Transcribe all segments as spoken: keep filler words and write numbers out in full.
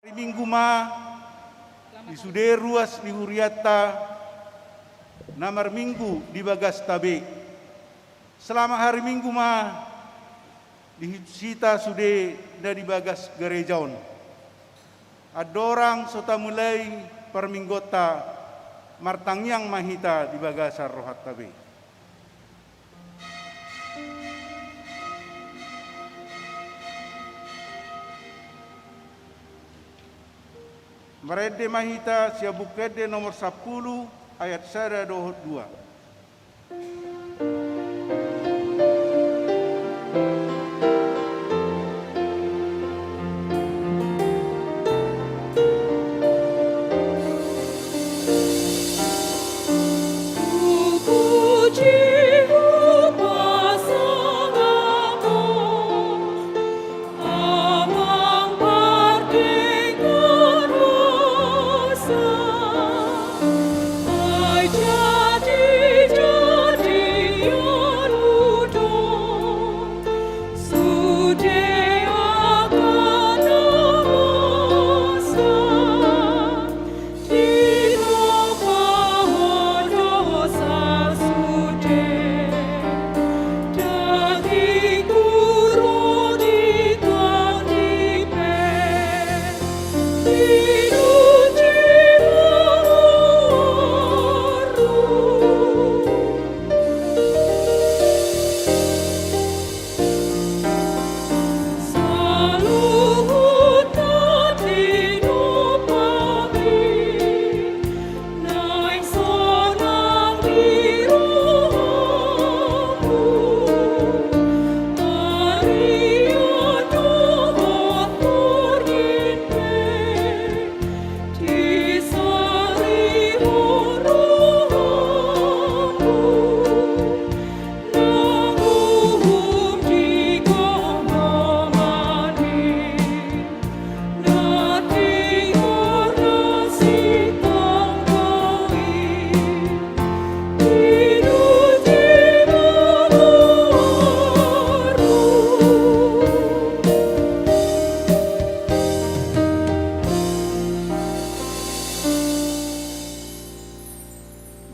Hari Minggu ma di sude ruas ni hurianta na marminggu di bagasta be. Selamat hari Minggu ma di hita sude na di bagas gareja on. Andorang so tamulai parmingguonta, martangiang ma hita di bagasan rohanta be. Marende ma hita sian Buku Ende nomor sampulu, ayat sada dohot dua.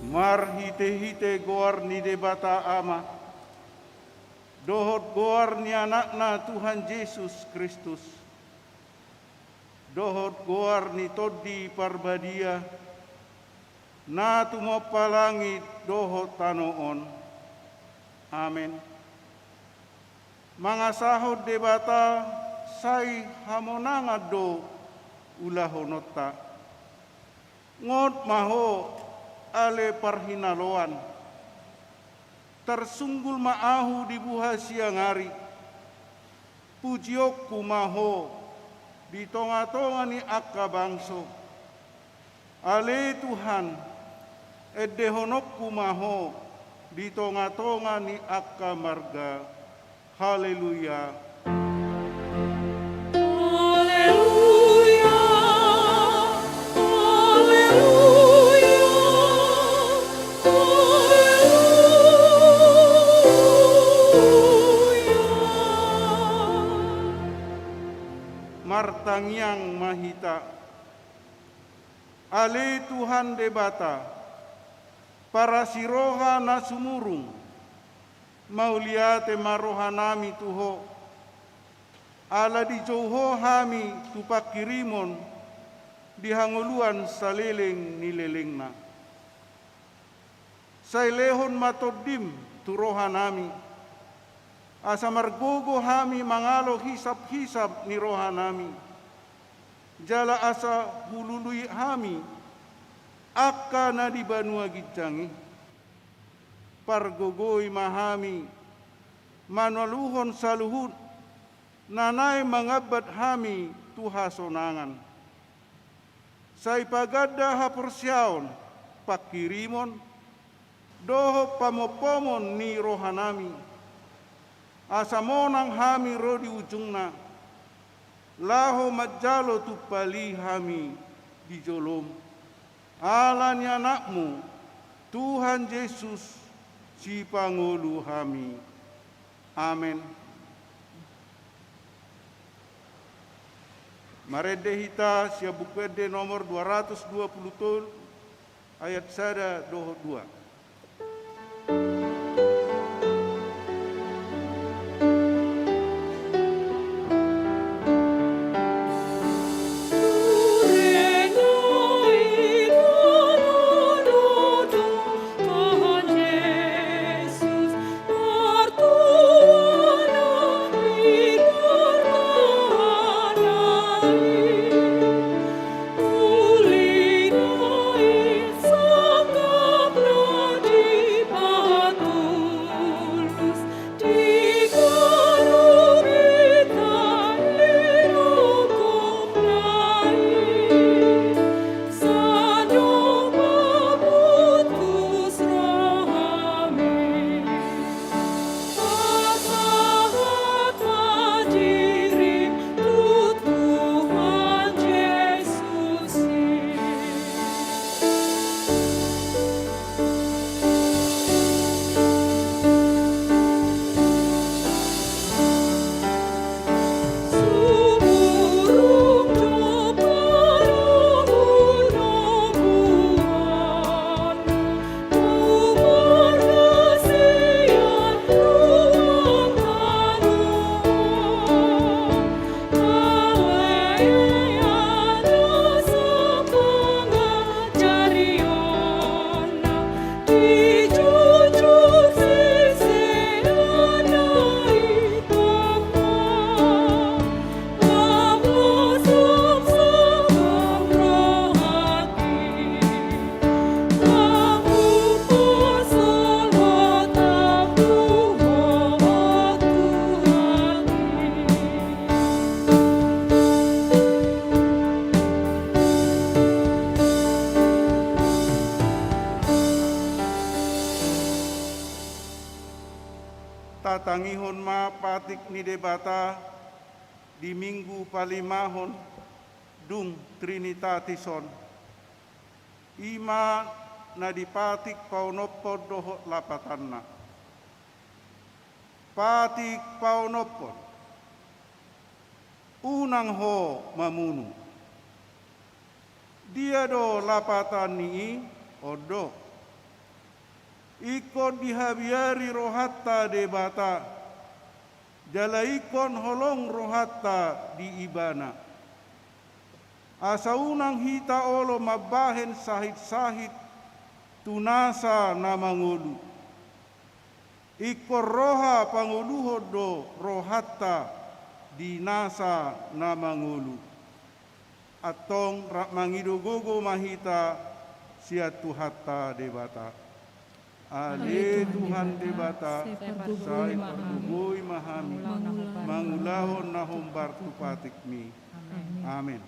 Marhitehite goar ni Debata Ama, dohot goar ni Anakna Tuhan Jesus Kristus, dohot goar ni Tondi Parbadia, na tumompa langit dohot tano on. Amen. Mangasahon Debata, sai hamonangan do ulahononta. Ngot ma ho, ale parhinaloan. Tarsunggul ma ahu di buha siang ari. Pujionku ma ho di tongatonga ni angka bangso. Ale Tuhan, endehononku ma ho di tongatonga ni angka marga. Haleluya. Haleluya. Haleluya. Haleluya. Martangiang ma hita. Ale Tuhan Debata, parasiroha na sumurung, mauliate ma rohanami tu Ho, ala dijou Ho hami tu pangkirimon di hangoluan saleleng ni lelengna. Sai lehon ma Tondim tu rohanami, asa margogo hami mangalo hisaphisap ni rohanami, jala asa hulului hami angka na di banua ginjang i. Pargogoi ma hami manaluhon saluhut na naeng mangambat hami tu hasonangan. Sai paganda haporseaon, pangkirimon, dohot pamompomon ni rohanami, asa monang hami ro di ujungna, laho manjalo tumpal i hami di jolom. Ala ni Anakmu, Tuhan Jesus, Sipangolu hami. Amen. Marende hita sian Buku Ende nomor dua ratus dua puluh tolu, ayat sada dohot dua. Tatangihon ma patik ni Debata di Minggu palimahon dung Trinitatis on, i ma na di patik paonomhon dohot lapatanna. Patik paonomhon. Unang ho mamunu. Dia do lapatan ni i? On do. Ingkon dihabiari rohanta Debata, jala ingkon holong rohanta di Ibana. Asa unang hita olo mambahen sahit-sahit tu nasa na mangolu. Ingkon roha pangoluhon do rohanta di nasa na mangolu. Antong rap mangido gogo ma hita sian Tuhanta Debata. Ale Tuhan Debata, sai pargogoi ma hami mangulahon na hombar tu patikmi. Amen.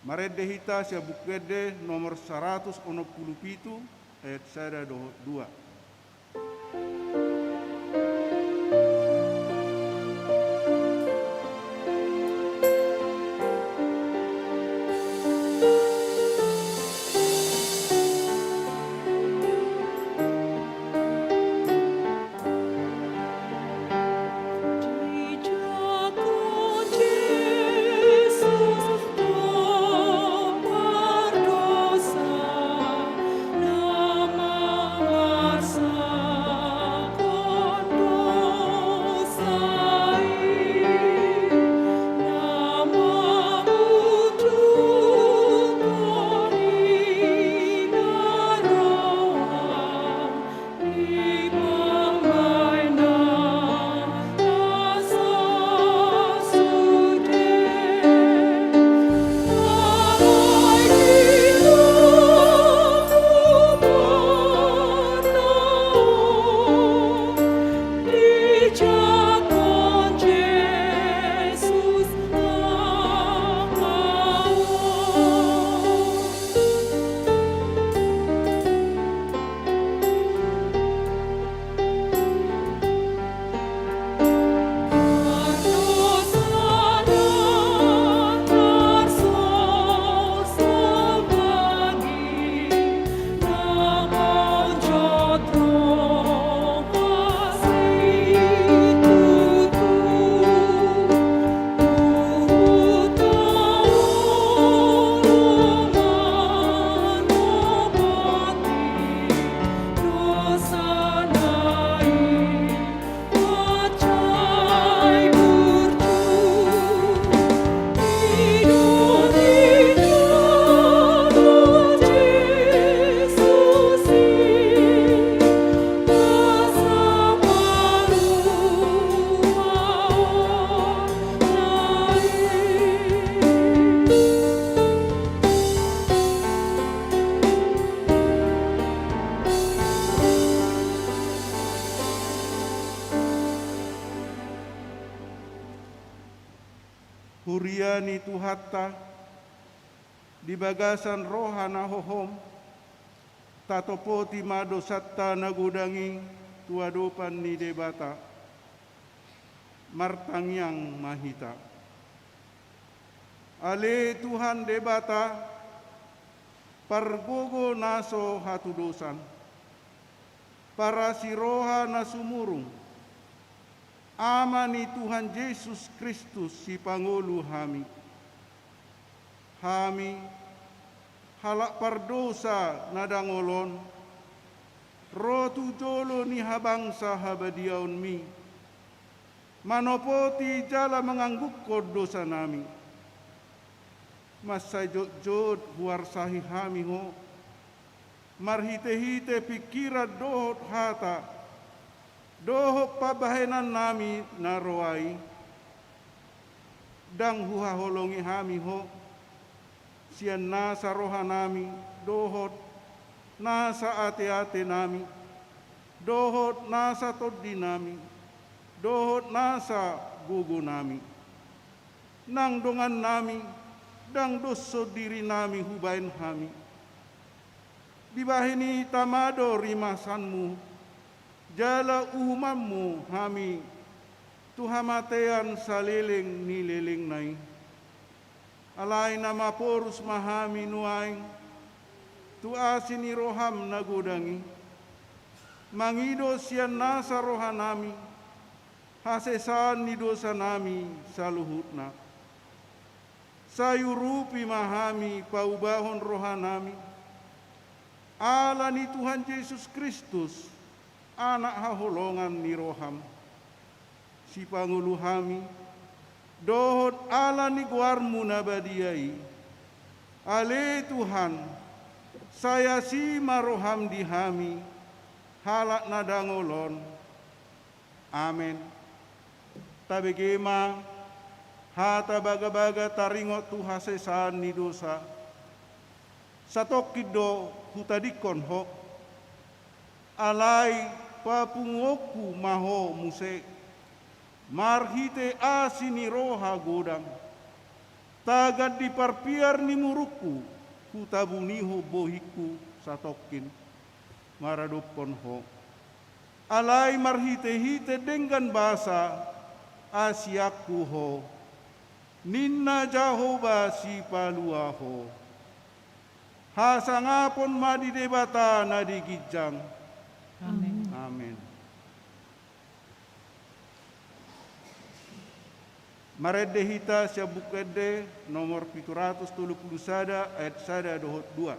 Marende hita sian Buku Ende nomor saratus onom pulu pitu, ayat sada dohot dua. Huria ni Tuhanta, di bagasan roha na hohom, tatopoti ma dosanta na godang i tu adopan ni Debata. Martangiang ma hita. Ale Tuhan Debata, pargogo na so hatudosan, parasi roha na sumurung, Ama ni Tuhan Jesus Kristus sipangolu hami. Hami, halak pardosa na dangol on, ro tu jolo ni habangsa habadiaonmi, manopoti jala manganggukkon dosanami. Mansai jotjot huarsahi hami Ho, marhitehite pingkiran dohot hata, dohot pambahenannami na roa i. Ndang huhaholongi hami Ho, sian nasa rohanami, dohot nasa ateatenami, dohot nasa tondinami, dohot nasa gogonami. Nang dongannami, ndang doshon dirinami hubahen hami. Dibahen i tama do rimasanmu, jala uhumanmu hami tu hamatean saleleng ni lelengna i. Alai na maporus ma hami nuaeng tu asi ni roham na godang i, mangido sian nasa rohanami, hasesaan ni dosanami saluhutna. Sai urupi ma hami paubahon rohanami, ala ni Tuhan Jesus Kristus, Anak haholongan ni roham, sipangolu hami, dohot ala ni goarmu na badia i. Ale Tuhan, sai asi ma roham di hami, halak na dangol on. Amen. Tabege ma hata bagabaga taringot tu hasesaan ni dosa. Satongkin do hutadingkon ho. Alai papunguonku ma ho muse, marhite asi ni roha godang. Tagan di parpiar ni murukku, hutabuni ho bohingku satongkin maradophon ho. Alai marhitehite denggan basa, asianku ho, ninna Jahowa sipalua ho. Hasangapon ma di Debata na di ginjang. Amen. Amen. Marende hita sian Buku Ende nomor pitu ratus tolu pulu sada, ayat sada dohot dua.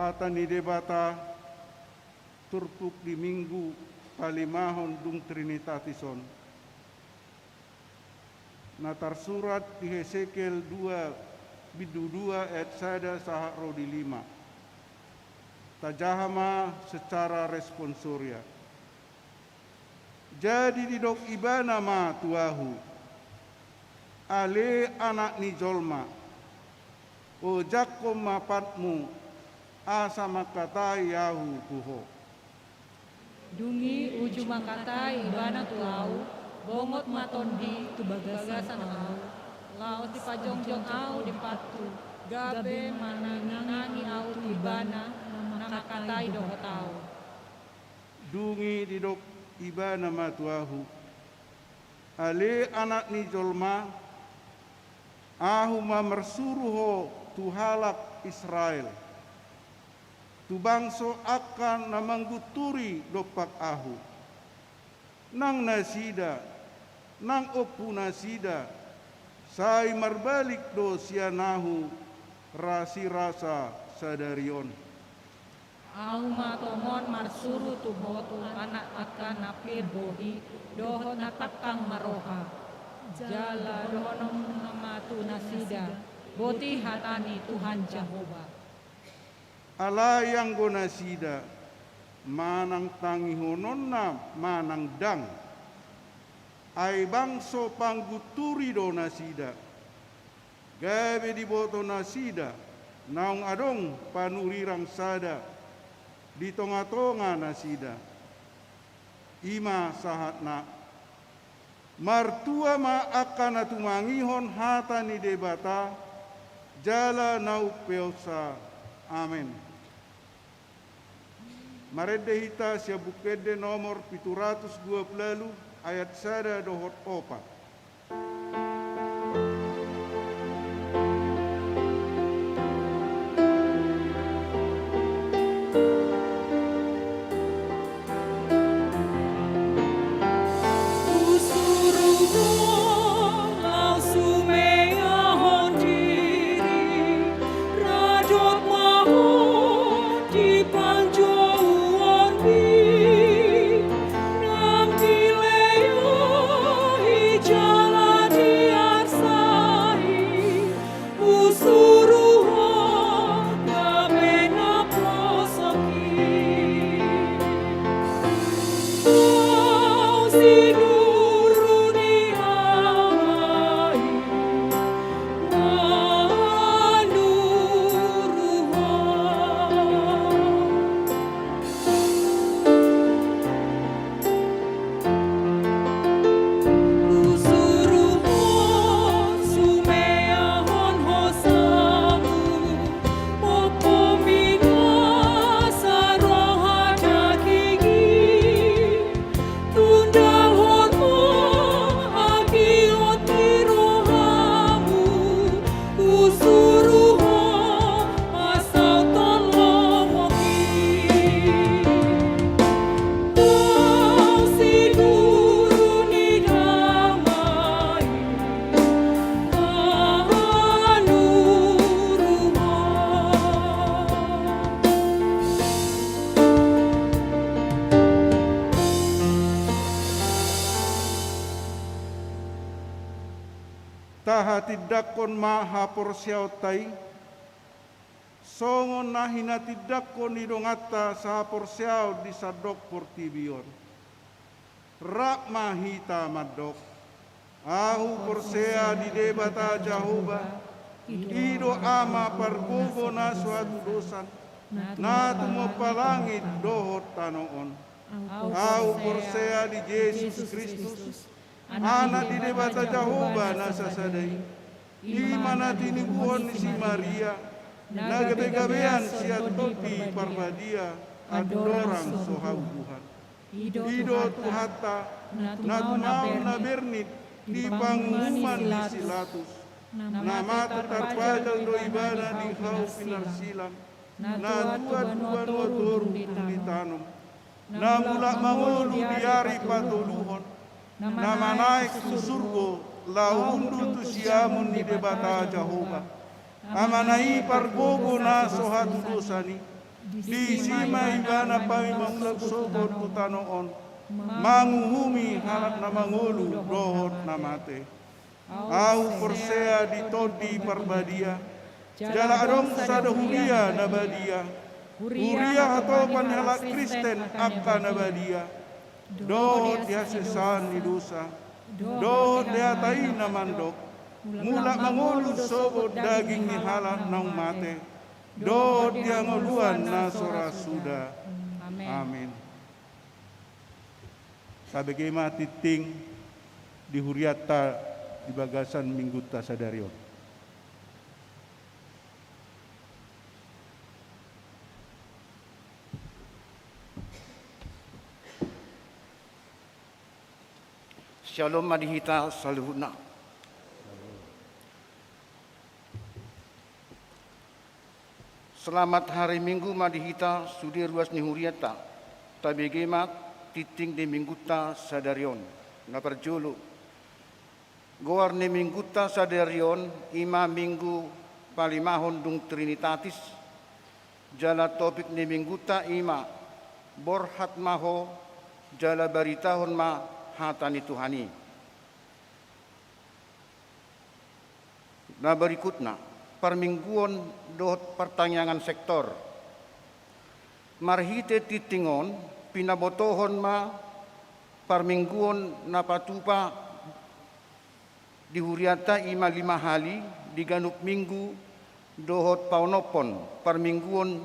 Hata ni Debata turpuk di Minggu palimahon dung Trinitatis on, na tarsurat di Hesekiel dua, bindu dua ayat sada sahat ro di lima. Tajaha ma secara responsoria. Jadi didok Ibana ma tu ahu: Ale anak ni jolma, ojakhon ma patmu, asa mangkatai ahu tu ho. Dung i uju mangkatai Ibana tu ahu, bongot ma tondi tu bagasan ahu, laos dipajongjong ahu di pathu, gabe manangi-nangi ahu tu Ibana na mangkatai dohot ahu. Dung i didok Ibana ma tu ahu: Ale anak ni jolma, ahu ma marsuru ho tu halak Israel, tu bangso angka na manggunturi dompak ahu. Nang nasida, nang ompunasida, sai marbalik do sian ahu rasirasa sadari on. Ahu ma tongon marsuru tu ho tu anak angka na pir bohi dohot na tangkang marroha. Jala dohononmuna ma tu nasida: Boti hata ni Tuhan Jahowa. Alai anggo nasida, manang tangihononna manang ndang, ai bangso panggunturi do nasida. Gabe diboto nasida naung adong panurirang sada di tongatonga nasida. I ma sahatna. Martua ma angka na tumangihon hata ni Debata jala na umpeonsa. Amen. Marende hita sian Buku Ende nomor pitu ratus dua pulu ualu, ayat sada dohot opat. Husuru ho laos humeahon diri, radot ma ho di panjouonmi, nang dilehon i jala diarsai, husuru ho gabe na poso i. Au sinuru ni Ama i manuru ho. Husuru ho sumeahon hosamu, pompomi nasa roha daging i, tundalhon ma agiot ni rohamu, husuru ho pasaut lomo i. Au sinuru ni Ama i manuru ho. Tahatindangkon ma haporseaonta i, songon na hinatindangkon ni donganta sahaporseaon di sandok portibi on. Rap ma hita mandok: Ahu porsea di Debata Jahowa, i do Ama pargogo na so hatudosan, na tumompa langit dohot tano on. Ahu porsea di Jesus Kristus, Anak ni Debata Jahowa na sasada i. I ma na tinibuhon ni si Maria, na gabegabean sian Tondi Parbadia, andorang so hauduhan. I do Tuhanta, na tumaon na bernit di panguhuman ni si Latus, na mate tarpajal do Ibana di hau pinarsilang, na tua tu banua toru dung ditanom, na mulak mangolu di ari patoluhon, na manaek tu surgo laho hundul tu siamun ni Debata Jahowa, Amana i pargogo na so hatudosan i. Disi ma ibana paima mulak sogot tu tano on, manguhumi halak na mangolu dohot na mate. Ahu porsea di Tondi Parbadia, jala adong sada huria na badia, huria hatopan ni halak Kristen angka na badia, dohot di hasesaan ni dosa, dohot di hata i na mandok, mulak mangolu sogot daging ni halak naung mate, dohot di hangoluan na so ra suda. Amin. Tabege ma tingting di hurianta di bagasan Minggunta sadari on. Syalom ma di hita saluhutna. Selamat hari Minggu ma di hita sude ruas ni hurianta. Tabege ma tingting di Minggunta sadari on. Na parjolo, goar ni Minggunta sadari on i ma Minggu palimahon dung Trinitatis. Jala topik ni Minggunta i ma, borhat ma ho, jala baritahon ma hata ni Tuhan i. Na berikutna, parmingguon dohot partangiangan sektor. Marhite tingting on, pinabotohon ma parmingguon na patupa di hurianta i ma lima hali di ganup Minggu dohot paonomhon parmingguon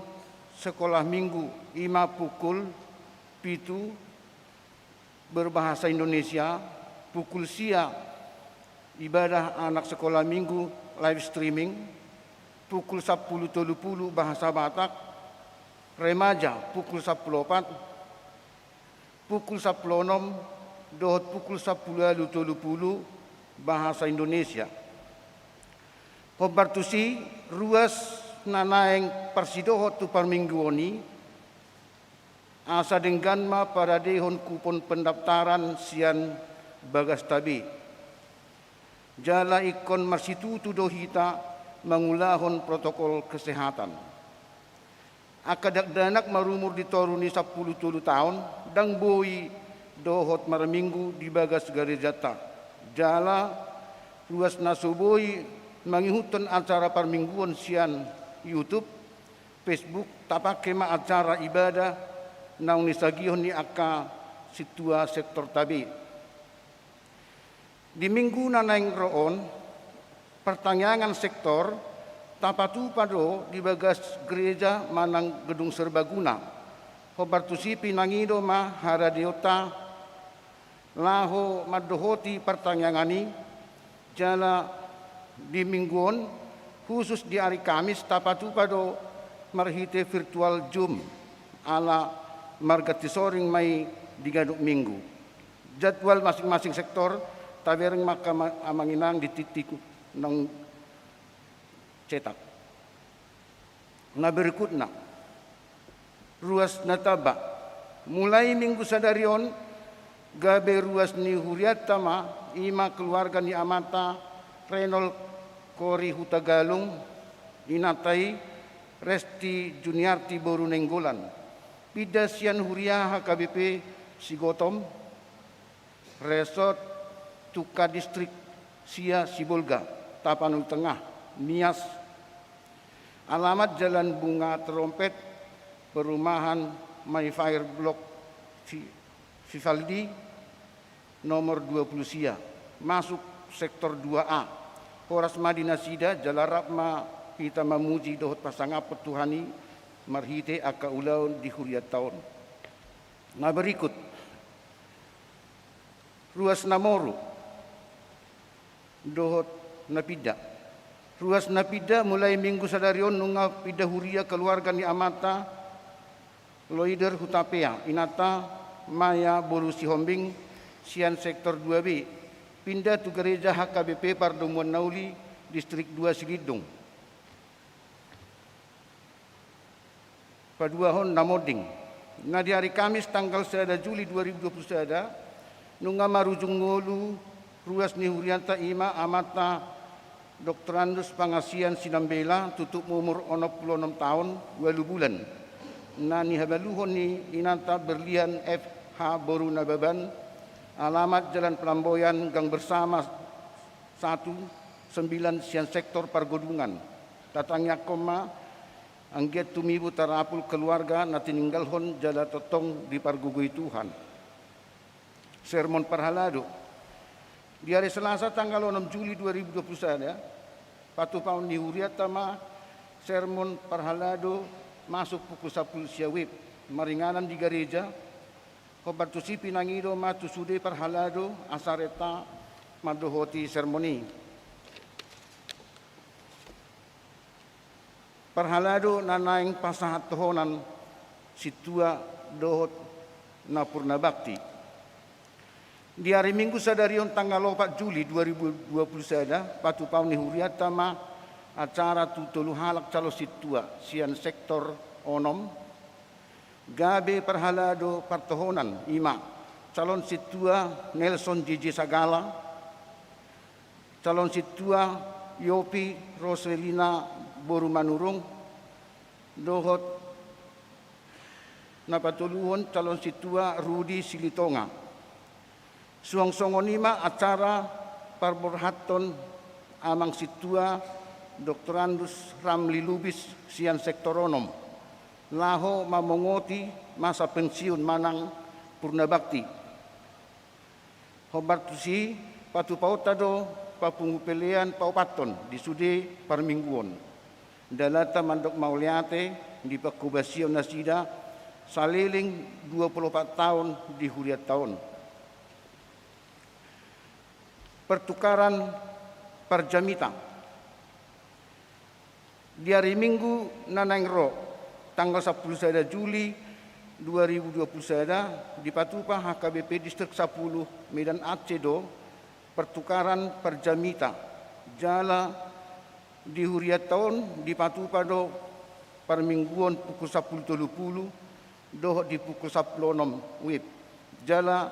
sekolah Minggu i ma pukul pitu berbahasa Indonesia, pukul sia ibadah anak sekolah Minggu live streaming, pukul sampulu tolu pulu bahasa Batak, remaja pukul sampulu opat, pukul sampulu onom dohot pukul sampulu ualu tolu pulu bahasa Indonesia. Hombar tusi, ruas na naeng parsidohot tu parmingguon i, asa denggan ma paradehon kupon pendaftaran sian bagasta be. Jala ingkon marsitutu do hita mangulahon protokol kesehatan. Angka dakdanak marumur di toru ni sampulu tolu taon, ndang boi dohot marminggu di bagas garejanta. Jala ruas na so boi mangihuthon acara parmingguon sian YouTube, Facebook, tapangke ma acara ibadah naung nisagihon ni angka sintua sektorta be. Di Minggu na naeng ro on, partangiangan sektor tapatupa do di bagas gereja manang gedung serbaguna. Hombar tusi pinangido ma haradeonta laho mandohoti partangiangan i, jala di Minggu on, khusus di ari Kamis, tapatupa do marhite virtual Zoom, ala marganti soring ma i di ganup Minggu. Jadwal masing-masing sektor tabereng ma angka ma-, amang inang di tingting naung cetak. Na berikutna, ruas na tamba. Mulai Minggu sadari on, gabe ruas ni hurianta ma, i ma keluarga ni amanta Renol Kori Hutagalung, inanta i Resti Juniarti boru Nainggolan. Pinda sian huria H K B P Sigotom, Resort Tuka, Distrik sia Sibolga, Tapanuli Tengah, Nias. Alamat Jalan Bunga Trompet, perumahan Mayfair Blok Vi-, Vivaldi, nomor dua pulu sia, masuk sektor dua A. Horas ma di nasida, jala rap ma hita mamuji dohot pasangaphon Tuhan i marhite angka ulaon di hurianta on. Na berikut, ruas na moru dohot na pinda. Ruas na pinda, mulai Minggu sadari on nunga pinda huria keluarga ni amanta Loider Hutapea, inanta Maya boru Sihombing, sian sektor dua B, pinda tu gereja H K B P Pardomuan Na Uli, Distrik dua Silindung. Paduahon na monding. Na di ari Kamis tanggal sada Juli dua ribu dua puluh sada, nunga marujung ngolu ruas ni hurianta, i ma amanta Doktorandus Pangasian Sinambela, tutup umur onom pulu onom taon, ualu bulan. na nihabaluhon ni inanta Berlian F H boru Nababan, alamat Jalan Pelamboyan, Gang Bersama satu, sembilan, sian sektor Pargodungan. Tatangiangkon ma anggiat tumibu tarapul keluarga na tininggalhon jala tongtong dipargogoi Tuhan. Sermon parhalado. Di ari Selasa tanggal onom Juli dua ribu dua puluh sada, patupaon ni hurianta ma sermon parhalado masuk pukul sampulu sia wib, maringanan di gareja. Hombar tusi pinangido ma tu sude parhalado asa renta mandohoti sermon i. Parhalado na naeng pasahat tohonan, sintua dohot na purna bakti. Di ari Minggu sadari on tanggal opat Juli dua ribu dua puluh sada, patupaon ni hurianta ma acara tu tolu halak calon sintua sian sektor onom, gabe parhalado partohonan, i ma calon sintua Nelson J J Sagala, calon sintua Yopi Roselina boru Manurung, dohot na patoluhon calon sintua Rudi Silitonga. Suang songon i ma acara parborhathon amang sintua Doktorandus Ramli Lubis sian sektor onom, laho mamongoti masa pensiun manang purna bakti. Hombar tusi, patupaonta do papungu pelean paopathon di sude parmingguon. Dalanta mandok mauliate di panghobasion nasida saleleng dua pulu opat taon di hurianta on. Pertukaran parjamita. Di ari Minggu na naeng ro, tanggal sampulu sada Juli dua ribu dua puluh sada, dipatupa H K B P Distrik sapuluh Medan Aceh do pertukaran parjamita. Jala di hurianta on dipatupa do parmingguon pukul sampulu tolu pulu dohot di pukul sampulu onom wib. Jala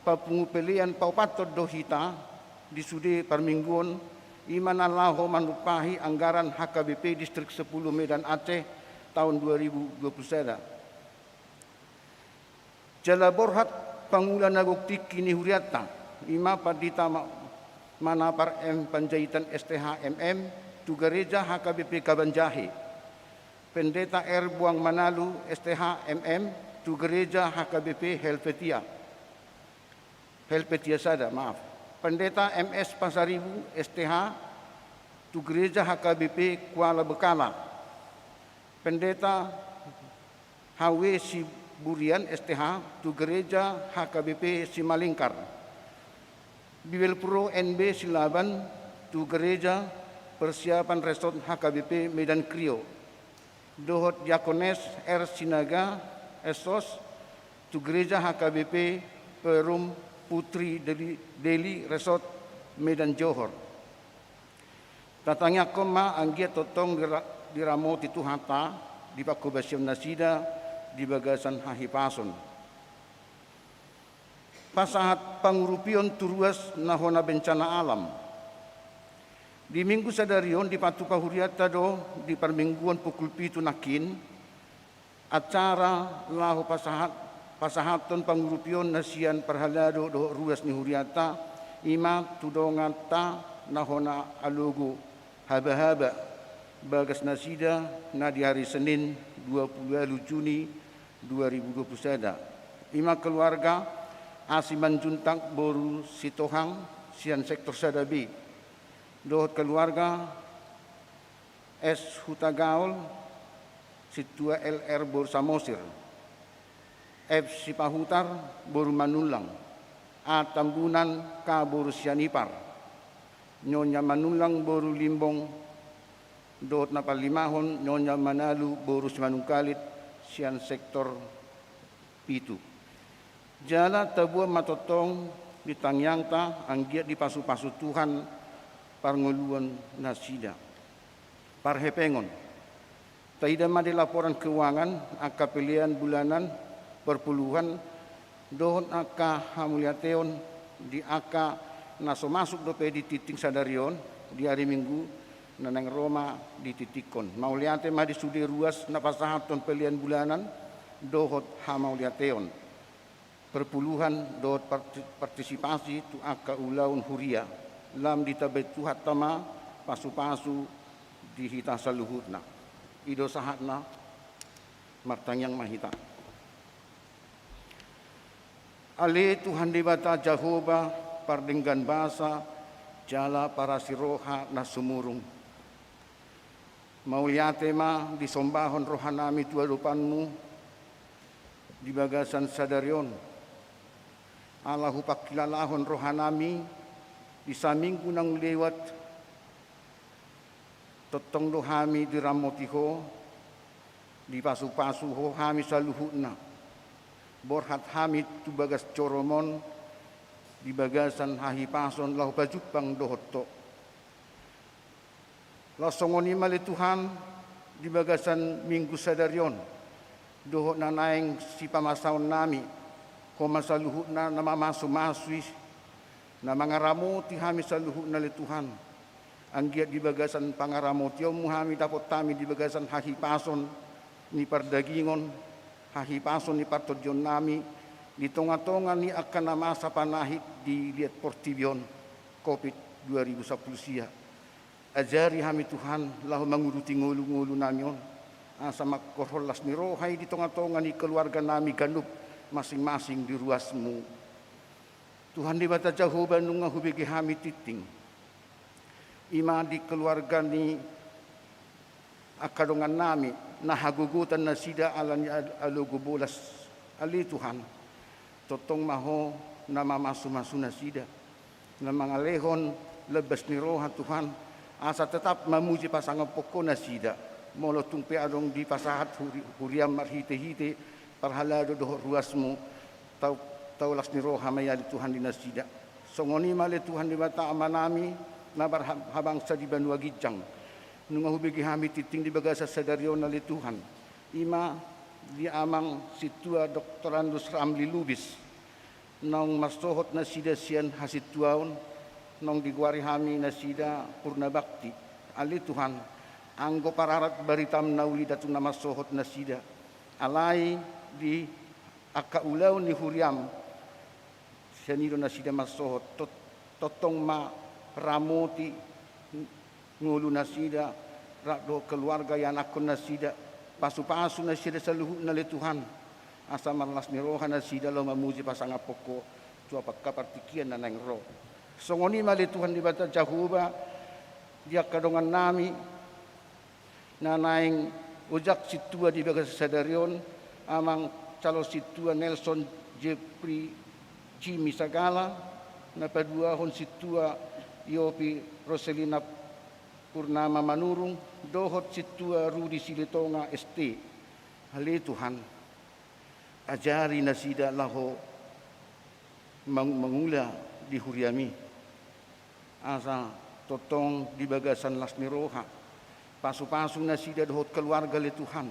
papungu pelean paopathon do hita di sude parmingguon, i ma na laho manumpahi anggaran H K B P Distrik sepuluh Medan Aceh taon dua ribu dua puluh sada. Jala borhat pangula na gok tingki ni hurianta, i ma Pandita Ma-, Manapar M Panjaitan S T H M M, tu Gareja H K B P Kabanjahe. Pendeta R Buang Manalu S T H M M, tu Gereja H K B P Helvetia, Helvetia sada, maaf. Pendeta M S Pasaribu S T H, tu Gereja H K B P Kuala Bekala. Pendeta H W Siburian S T H, tu Gereja H K B P Simalingkar. Bibelvrouw N B Silaban, tu Gereja Persiapan Resort H K B P Medan Krio. Dohot Diakones R Sinaga S Sos, tu Gereja H K B P Perum Putri Deli, Deli Resort Medan Johor. Tatangiangkon ma anggiat tongtong dira-, diramoti Tuhanta di panghobasion nasida di bagasan hahipason. Pasahat pangurupion tu ruas na hona bencana alam. Di Minggu sadari on dipatupa hurianta do di parmingguon pukul pitu nangkin, acara laho pasahat, pasahathon pangurupion na sian parhalado dohot ruas ni hurianta, i ma tu donganta na hona alogo Habahaba, bagas nasida na di ari Senin dua pulu ualu Juni dua ribu dua pulu sada. I ma keluarga A Simanjuntak boru Sitohang sian sektor sada B. Dohot keluarga S Hutagaol, sintua L R boru Samosir, F Sipahutar boru Manullang, A Tambunan K boru Sianipar, Nyonya Manullang boru Limbong, dohot na palimahon Nyonya Manalu boru Simanungkalit sian sektor pitu. Jala taboan ma tongtong di tangiangta anggiat dipasupasu Tuhan parngoluon nasida. Parhepengon. Taida ma di laporan keuangan, angka pelean bulanan, perpuluhan, dohot angka hamauliateon di angka na so masuk dope di tingting sadari on, di ari Minggu, Na naeng ro ma di tingki on. Mauliate ma di sude ruas na pasahathon pelean bulanan dohot hamauliateon, perpuluhan dohot parti-, partisipasi tu angka ulaon huria. Lam ditambai Tuhanta ma pasupasu di hita saluhutna. I do sahatna. Martangiang ma hita. Ale Tuhan Debata Jahowa, pardenggan basa jala parasi roha na sumurung. Mauliate ma disombahon rohanami tu adopanmu di bagasan sadari on. Ala hupangkilalahon rohanami di saminggu naung lewat, tongtong do hami diramoti ho, dipasupasu ho hami saluhutna. Borhat hami tu bagas jorom on di bagasan hahipason laho pajumpang dohot ho. Laos songon i ma ale Tuhan di bagasan minggu sadari on, dohot na naeng sipamasaonnami, ho ma saluhutna na mamasu-masu i, na mangaramoti hami saluhutna ale Tuhan. Anggiat di bagasan pangaramotionmu hami dapot hami di bagasan hahipason ni pardagingon, hahipason ni partondionnami, di tonga-tonga ni angka na masa panahit di liat portibi on, covid dua ribu sampulu sia. Ajari hami Tuhan, laho manguruti ngolu-ngolunami on, asa mangkorhon las ni roha i di tonga-tonga ni keluarganami ganup masing-masing di ruasmu. Tuhan Debata Jahowa, nunga hubege hami tingting. I ma di keluarga ni angka dongannami, na hagogotan nasida ala ni al-, alogo bolas. Ale Tuhan, tongtong ma ho na mamasu-masu nasida, na mangalehon lambas ni roha Tuhan, asa tetap mamuji pasangaphon ho nasida, molo tung pe adong dipasahat huri-, huriam marhite-hite parhalado dohot ruasmu, tau, tau las ni roha ma i ale Tuhan di nasida. Songon i ma ale Tuhan Debata Amanami, na marha-, habangsa di banua ginjang. Nunga hubege hami tingting di bagasan sadari on ale Tuhan. I ma di Amang Sintua Doktorandus Ramli Lubis, naung mansohot nasida sian hasintuaon, naung digoari hami nasida purna bakti. Ale Tuhan, anggo pararat baritam na uli da tung na mansohot nasida. Alai di angka ulaon ni huriam, sian i do nasida mansohot, tot-, tongtong ma ramoti ngolu nasida, rap dohot keluarga ianakhon nasida, pasu-pasu nasida saluhutna ale Tuhan, asa marlas ni roha nasida laho mamuji pasangaphon ho tu angka partingkian na naeng ro. Songon i ma ale Tuhan Debata Jahowa, di angka dongannami, na naeng ojak sintua di bagasan sadari on, Amang Calon Sintua Nelson Jeffrey Jimmy Sagala, na paduahon Sintua Yopi Roselina Purnama Manurung, dohot Sintua Rudi Silitonga S T. Ale Tuhan, ajari nasida laho mang-, mangula di huriami. Asa tongtong di bagasan las ni roha, pasu-pasu nasida dohot keluarga ale Tuhan.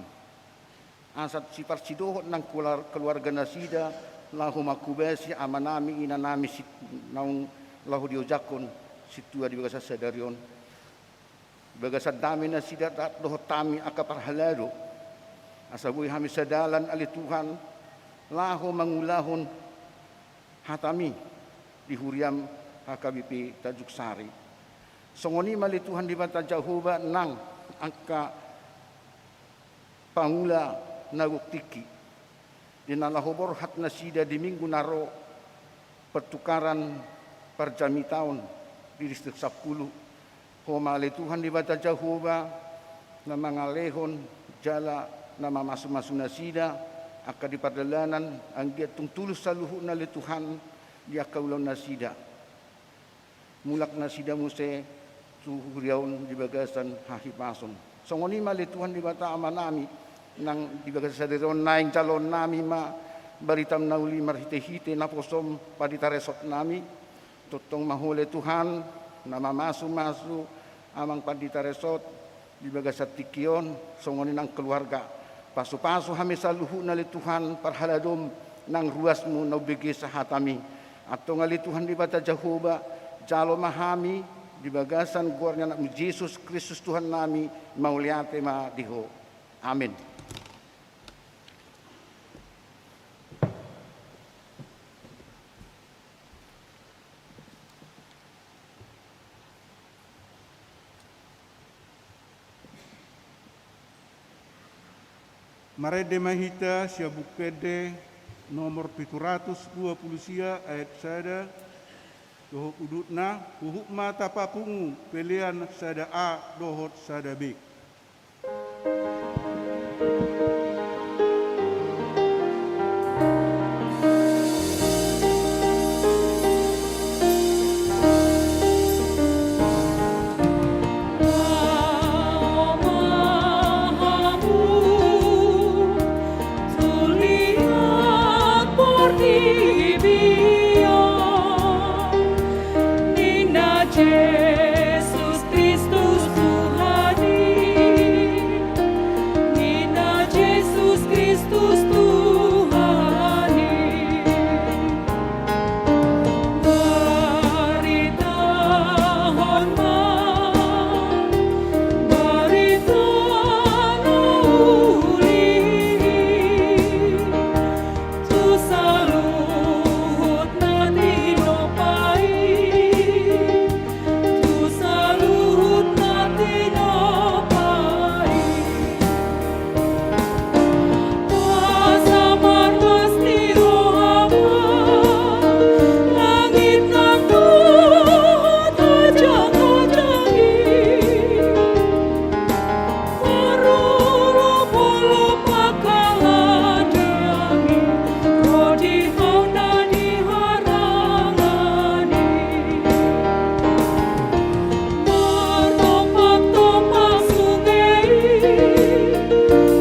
Asa siparsidohot nang keluar-, keluarga nasida, laho manghobasi amanami inanami si-, naung laho diojakhon sintua di bagasan sadari on. Bagasan dame nasida rap dohot hami angka parhalado. Asa boi hami sadalan ale Tuhan, laho mangulahon hatami di huriam H K B P Tanjung Sari. Songon i ma ale Tuhan Debata Jahowa nang angka pangula na gok tingki. Di na laho borhat nasida di minggu na ro pertukaran parjamitaon di distrik sampulu. Ho ma ale Tuhan Debata Jahowa, na mangalehon jala na mamasu-masu nasida, angka di pardalanan, anggiat tung tulus saluhutna ale Tuhan di angka ulaon nasida. Mulak nasida muse tu huria on di bagasan hahipason. Songon i ma ale Tuhan Debata Amanami, nang di bagasan sadari on naeng jaloonnami ma baritam na uli marhite-hite naposom panditaresotnami. Tongtong ma ho ale Tuhan, na mamasu-masu Amang Pandita Resort, di bagasan tingki on, songon i nang keluarga. Pasu-pasu hami saluhutna ale Tuhan, parhaladom nang ruasmu na umbege sahatami. Antong ale Tuhan Debata Jahowa, jalo ma hami, Di bagasan goar ni Anakmu Jesus Kristus Tuhannami, mauliate ma di Ho. Amen. Marende ma hita sian Buku Ende nomor pitu ratus dua pulu sia, ayat sada dohot udutna. Huhut ma tapapungu pelean sada A dohot sada B. Jesus Kristus Tuhan i, ninna Jesus Kristus Tuhan i. Baritahon ma barita na uli i tu saluhut na tinopa i, tu saluhut na tinopa i. Asa marlas ni roha ma langit nang dohot hajang-hajang i. Marolopolop angka ladang i, ro di Ho na di harangan i. Martompak-tompak sunge i,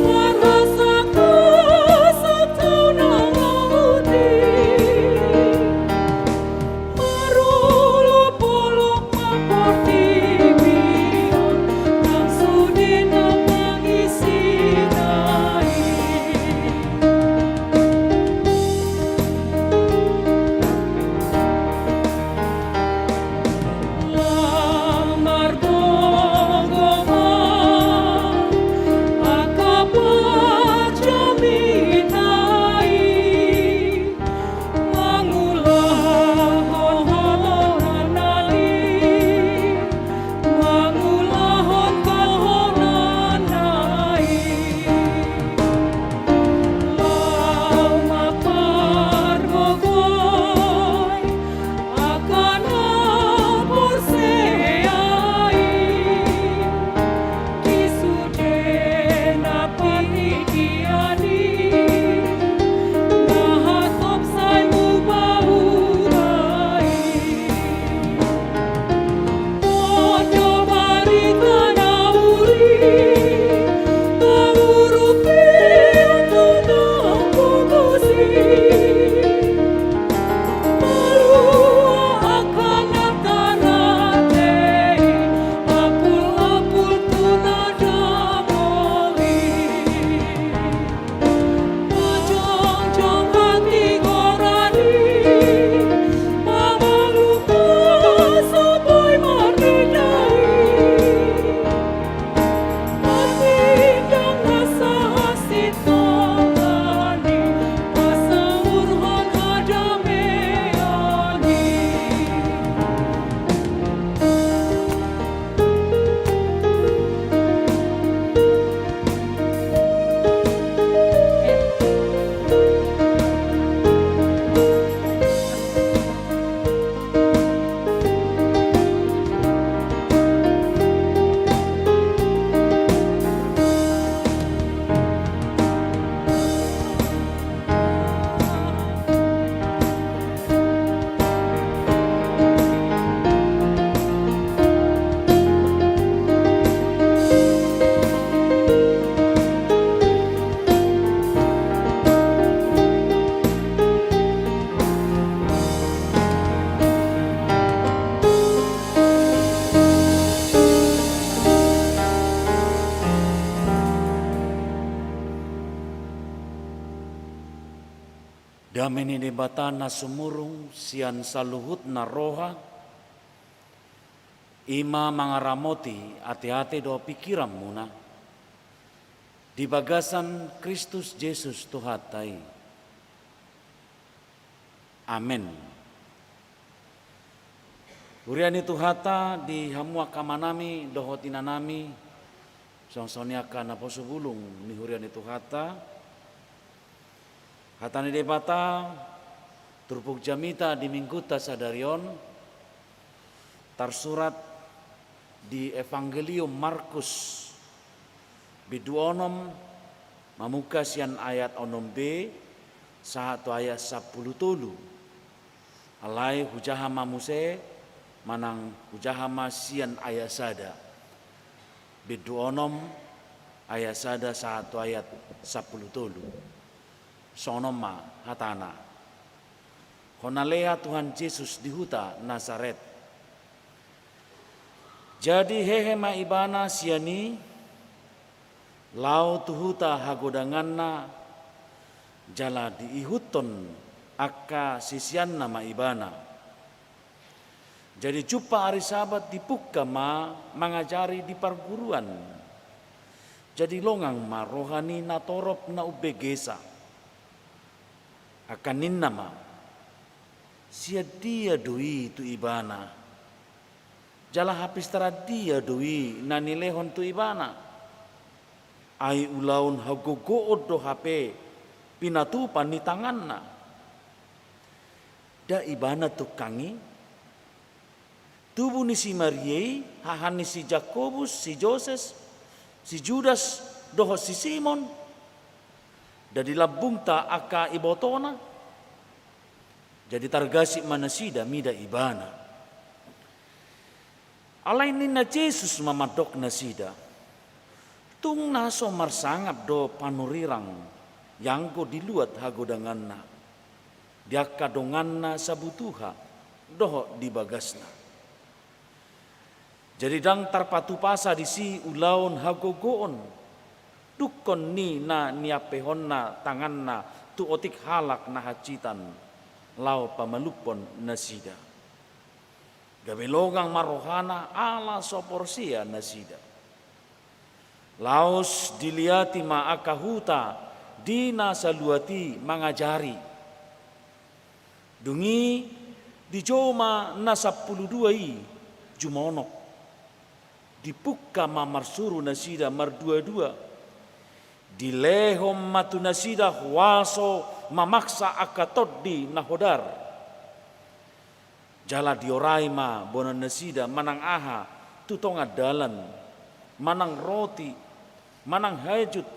marhasak-hasak tao na laut i. Marolopolop ma portibi on, nang sude na mangisina i. Lam margogo ma angka panjamita i. Mangulahon hohonanna i, mangulahon hohonanna i. Laho ma pargogoi angka na porsea i. Di sude na pangidoan i, na hatop sai muba-uba i. On do barita na uli, na urupi tu na pogos i. Malua angka na tarate i, apul-apul tu na dangol i. Na jongjong hatigoran i, mamalum ma so boi marnida i. Marindang na sahasintongani, pasaurhon hadameon i. Dame ni Debata na sumurung sian saluhutna roha, I ma mangaramoti ateate dohot pingkiranmuna di bagasan Kristus Jesus Tuhanta i. Amen. Huria ni Tuhanta, di hamu angka amanami dohot inanami, songon i angka naposo bulung ni huria ni Tuhanta, hata ni Debata turpuk jamita di Minggunta sadari on tarsurat di Evangelium Markus, bindu onom, mamungka sian ayat onom b sahat tu ayat sampulu tolu. Alai hujaha ma muse, manang hujaha ma sian ayat sada. Bindu onom, ayat sada sahat tu ayat sampulu tolu. Songon on ma hatana. Hona leha Tuhan Jesus di huta Nasaret. Jadi hehe ma ibana sian i, laho tu huta hagodanganna, jala diihuthon angka siseanna ma ibana. Jadi jumpa ari Sabat dipungka ma mangajari di parguruan. Jadi longang ma roha ni natorop na umbegesa. Angka ninna ma, sian dia do i tu ibana? Jala hapistaran dia do i na nilehon tu ibana? Ai ulaon hagogoon do hape pinatupa ni tanganna. Nda ibana tungkang i? Tubu ni si Maria i, haha ni si Jakobus, si Joses, si Judas, dohot si Simon? Nda di lambungta angka ibotona? Jadi targasip ma nasida mida ibana. Alai ninna Jesus ma mandok nasida, tung na so marsangap do panurirang ianggo di luat hagodanganna, di angka donganna sabutuha dohot di bagasna. Jadi ndang tarpatupasa disi ulaon hagogoon, dungkon ni na niampehonna tanganna tu otik halak na hansitan, laho pamalumhon nasida. Gabe longang ma rohana ala so porsea nasida. Laos diliati ma angka huta di na saluat i mangajari. Dung i dijou ma na sampulu dua i jumonok. Dipungka ma marsuru nasida marduadua. Dilehon ma tu nasida huaso mamaksa angka tondi na hodar. Jala diorai ma bona nasida manang aha tu tonga dalan, manang roti, manang hajut,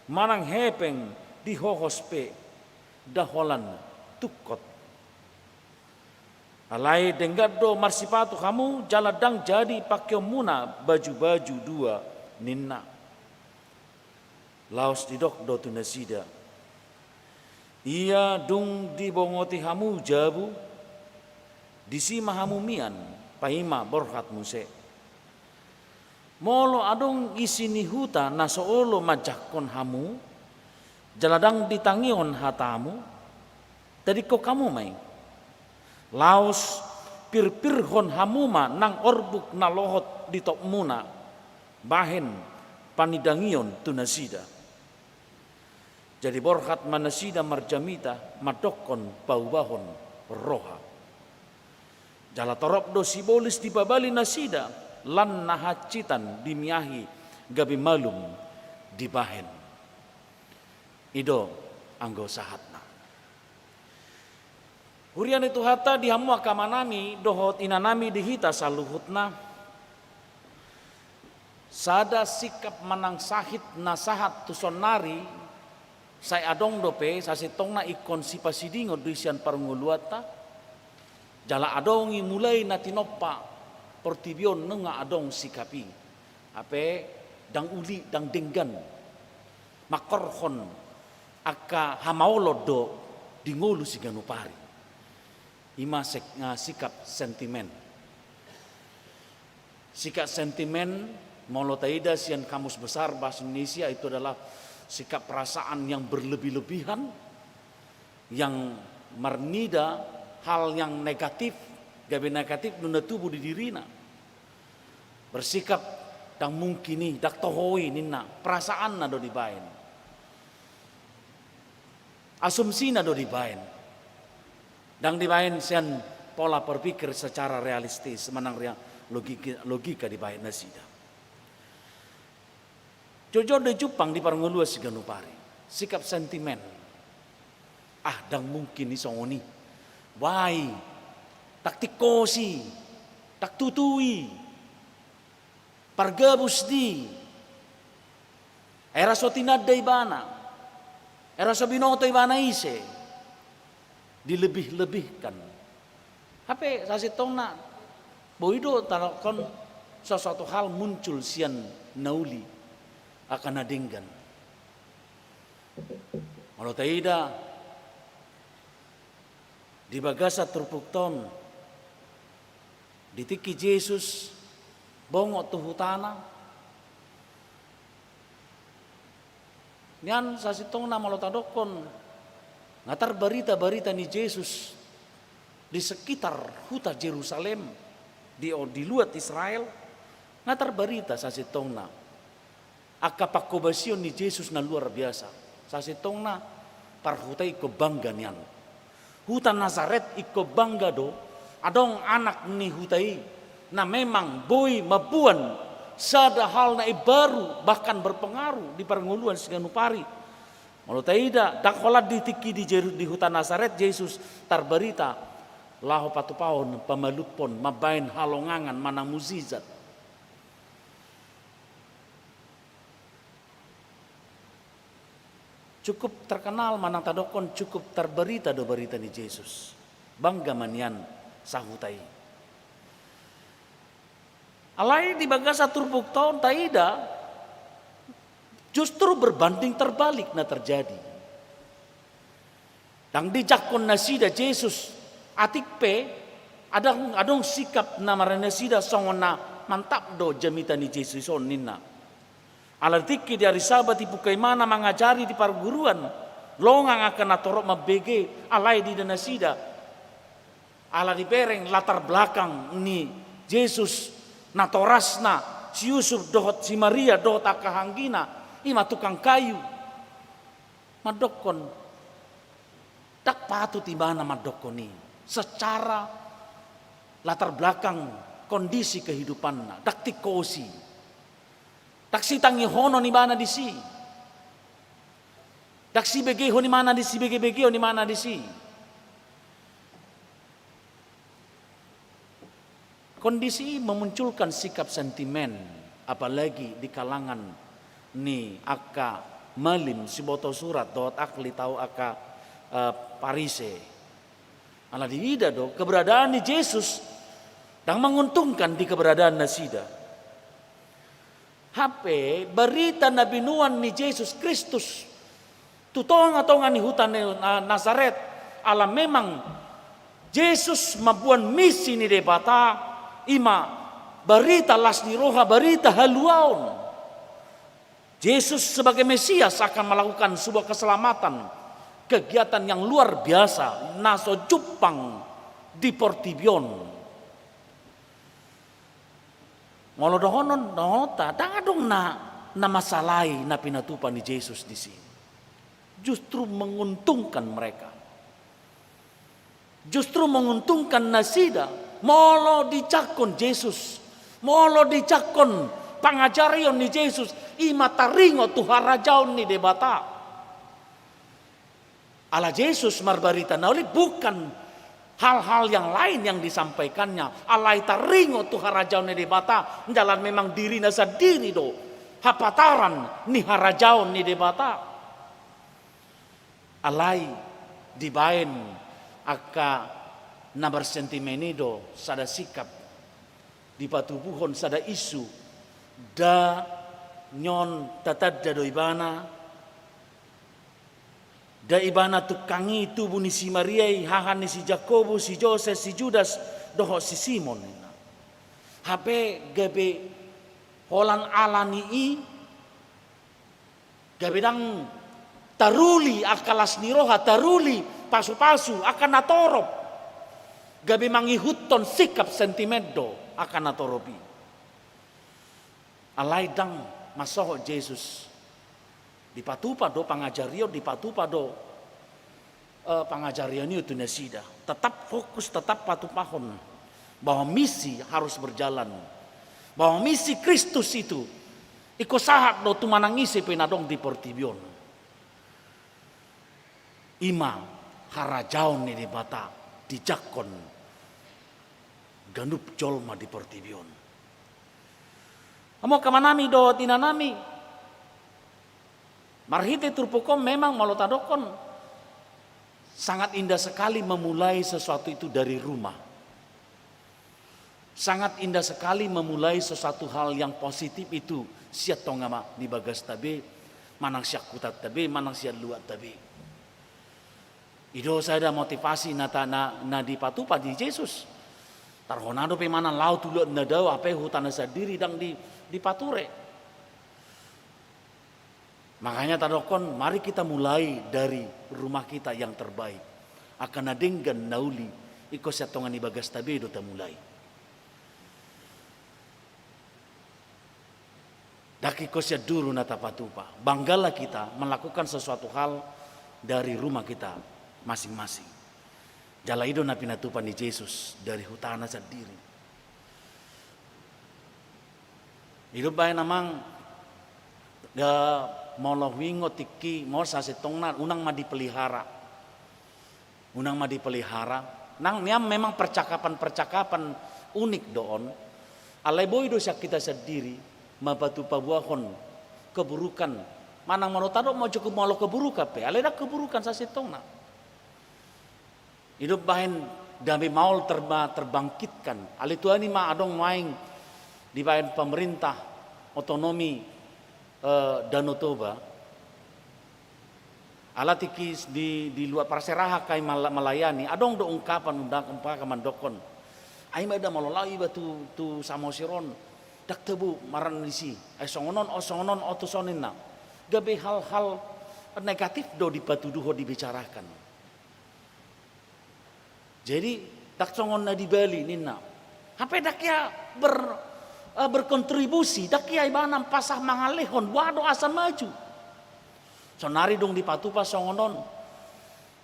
manang hepeng, dihohos pe, nda holan tungkot. Alai denggan do marsipatu hamu jala ndang jadi pangkeonmuna baju-baju dua, ninna. Laos didok do tu nasida, ia dung dibongoti hamu jabu, disi ma hamu mian, paima borhat muse. Molo adong isi ni huta na so olo manjangkon hamu, jala ndang ditangihon hatamu, tadingkon hamu ma i. Laos pirpirhon hamu ma nang orbuk na lohot di topmuna, bahen panindangion tu nasida. Jadi borhat ma nasida marjamita mandokkon paubahon roha. Jala torop do sibolis dipabali nasida, lan na hansitan dimiahi gabe malum dibahen. I do anggo sahatna. Huria ni Tuhanta, di hamu angka amanami dohot inanami, di hita saluhutna, sada sikap manang sahit na sahat tu saonnari, sai adong dope, sasintongna ingkon sipasidingon do i sian parngoluanta, jala adong i mulai na tinompa portibi on nunga adong sikap i. Hape ndang uli, ndang denggan mangkorhon angka hamaolon do di ngolu siganup ari. I ma sek-, ah, sikap sentimen. Sikap sentimen, molo taida sian Kamus Besar Bahasa Indonesia, itu adalah sikap perasaan yang berlebih-lebihan, yang marnida hal yang negatif, gabe negatif do na tubu di dirina. Bersikap, ndang mungkin i, ndang toho i ninna, perasaanna do dibaen. Asumsina do dibaen. Ndang dibaen sian pola berpikir secara realistis, manang rea-, logika, logika dibaen nasida. Jotjot do jumpang di parngoluan siganup ari. Sikap sentimen. Ah, ndang mungkin i songon i. Boha i. Ndang tingkos i. Ndang tutu i. Pargabus do i. Ai ra so tinanda ibana. Ai ra so binoto ibana ise. Dilebih-lebihkan. Hape sasintongna boi do tadokkon sesuatu hal muncul sian na uli angka na denggan. Molo taida di bagasan turpukta on, di tingki Jesus bongot tu hutana, nian sasintongna molo tadokkon, nga tarbarita barita ni Jesus di sekitar huta Jerusalem, di, di luat Israel, nga tarbarita sasintongna angka pangkobasion ni Jesus na luar biasa. Sasintongna parhuta i ingkon bangga nian. Huta Nasaret ingkon bangga do, adong anak ni huta i na memang boi mamboan sada hal na imbaru, bahkan berpengaruh di parngoluan siganup ari. Molo taida, ndang holan di tingki di Jeru-, di huta Nasaret Jesus tarbarita laho patupahon, pamalumhon, mambaen halongangan manang mujizat. Cukup terkenal manang tadokkon cukup tarbarita do barita ni Jesus. Bangga ma nian sahuta i. Alai di bagasan turpukta on taida justru berbanding terbalik na terjadi. Ndang dijangkon nasida Jesus, atik pe adong, adong sikap na marnasida songon na mantap do jamita ni Jesus on ninna. Ala di tingki di ari Sabat ipungka imana mangajari di parguruan, longang angka natorop mambege, alai diida nasida. Ala dibereng latar belakang ni Jesus, natorasna, si Yusuf dohot si Maria dohot angka anggina, i ma tukang kayu. Mandokkon, ndang patut ibana mandokkon i. Secara latar belakang kondisi kehidupanna, ndang tingkos i. Ndang sitangihonon ibana disi. Ndang sibegehon ibana di, sibege-begeon ibana disi. Kondisi i memunculkan sikap sentimen, apalagi di kalangan ni angka malim, siboto surat dohot ahli Taurat, angka, eh, Parise. Ala diida do keberadaan ni Jesus ndang menguntungkan di keberadaan nasida. Hape barita na binoan ni Jesus Kristus tu tonga-tonga ni huta ni, na, Nasaret, ala memang Jesus mamboan misi ni Debata, i ma barita las ni roha, barita haluaon. Jesus sebagai Mesias akan melakukan sebuah keselamatan, kegiatan yang luar biasa, na so jumpang di portibi on. Molo dohonon, dohononta, ndang adong na, na mansalahi na pinatupa ni Jesus disi. Justru menguntungkan mereka. Justru menguntungkan nasida, molo dijangkon Jesus, molo dijangkon pangajarion ni Jesus, i ma taringot tu harajaon ni Debata. Ala Jesus marbarita na uli bukan hal-hal yang lain yang disampaikannya, alai taringot tu harajaon ni Debata, jala memang dirina sandiri do hapataran ni harajaon ni Debata. Alai dibaen angka na marsentimen i do sada sikap, dipatubuhon sada isu, nda nion tatanda do ibana, nda ibana tungkang i tubu ni si Maria i, haha ni si Jakobus, si Joses, si Judas, dohot si Simon ninna. Hape gabe holan ala ni i, gabe ndang taruli angka las ni roha, taruli pasu-pasu angka natorop. Gabe mangihuthon sikap sentimen do angka natorop i. Alai ndang mansohot Jesus. Dipatupa do pangajarion, dipatupa do, eh, pangajarion i tu nasida. Tetap fokus, tetap patupahon bahwa misi harus berjalan. Bahwa misi Kristus itu ingkon sahat do tu manang ise pe na adong di portibi on. I ma harajaon ni Debata dijangkon ganup jolma di portibi on. Amang amanami dohot inanami, marhite turpuk on memang molo tadokkon, sangat indah sekali memulai sesuatu itu dari rumah. Sangat indah sekali memulai sesuatu hal yang positif itu sian tonga ma ni bagasta be, manang sian hutanta be, manang sian luatta be. I do sada motivasi na, na, na dipatupa di Jesus. Tarhona dope manang laho tu luat na dao, hape hutana sandiri ndang di, dipature. Makanya tadokkon, mari kita mulai dari rumah kita yang terbaik. Angka na denggan na uli, ingkon sian tonga ni bagasta be do tamulai. Ndang ingkon sian duru na tapatupa. Banggalah kita melakukan sesuatu hal dari rumah kita masing-masing. Jala i do na pinatupa ni Jesus dari hutana sandiri. I do umbahen amang, molo huingot tingki, molo sasintongna unang ma dipelihara. Unang ma dipelihara. Nang nian memang percakapan-percakapan unik do on. Alai boi do sian hita sandiri mapatupa, paboahon keburukan. Manang molo tadok ma cukup molo keburukan pe, alai ndang keburukan sasintongna. I do umbahen dame maol terba-, terbangkitkan. Alai tu an i ma adong nuaeng dibahen pemerintah otonomi, eh, Danau Toba. Ala tingki di, di luat parserahan hami mala-, melayani, adong do ungkapan, undang ungkapan mandokkon. Ai ma da molo laho iba tu, tu Samosir on, ndang tabo marana disi. Ai songon on, o songon on, o tuson ninna. Gabe hal-hal negatif do dipatuduhon, dibicarakan. Jadi, ndang songon na di Bali ninna. Hape ndang ia ber-, eh, berkontribusi, ndang ia ibana pasahat mangalehon, boha do asa maju. Saonari dung dipatupa songon on.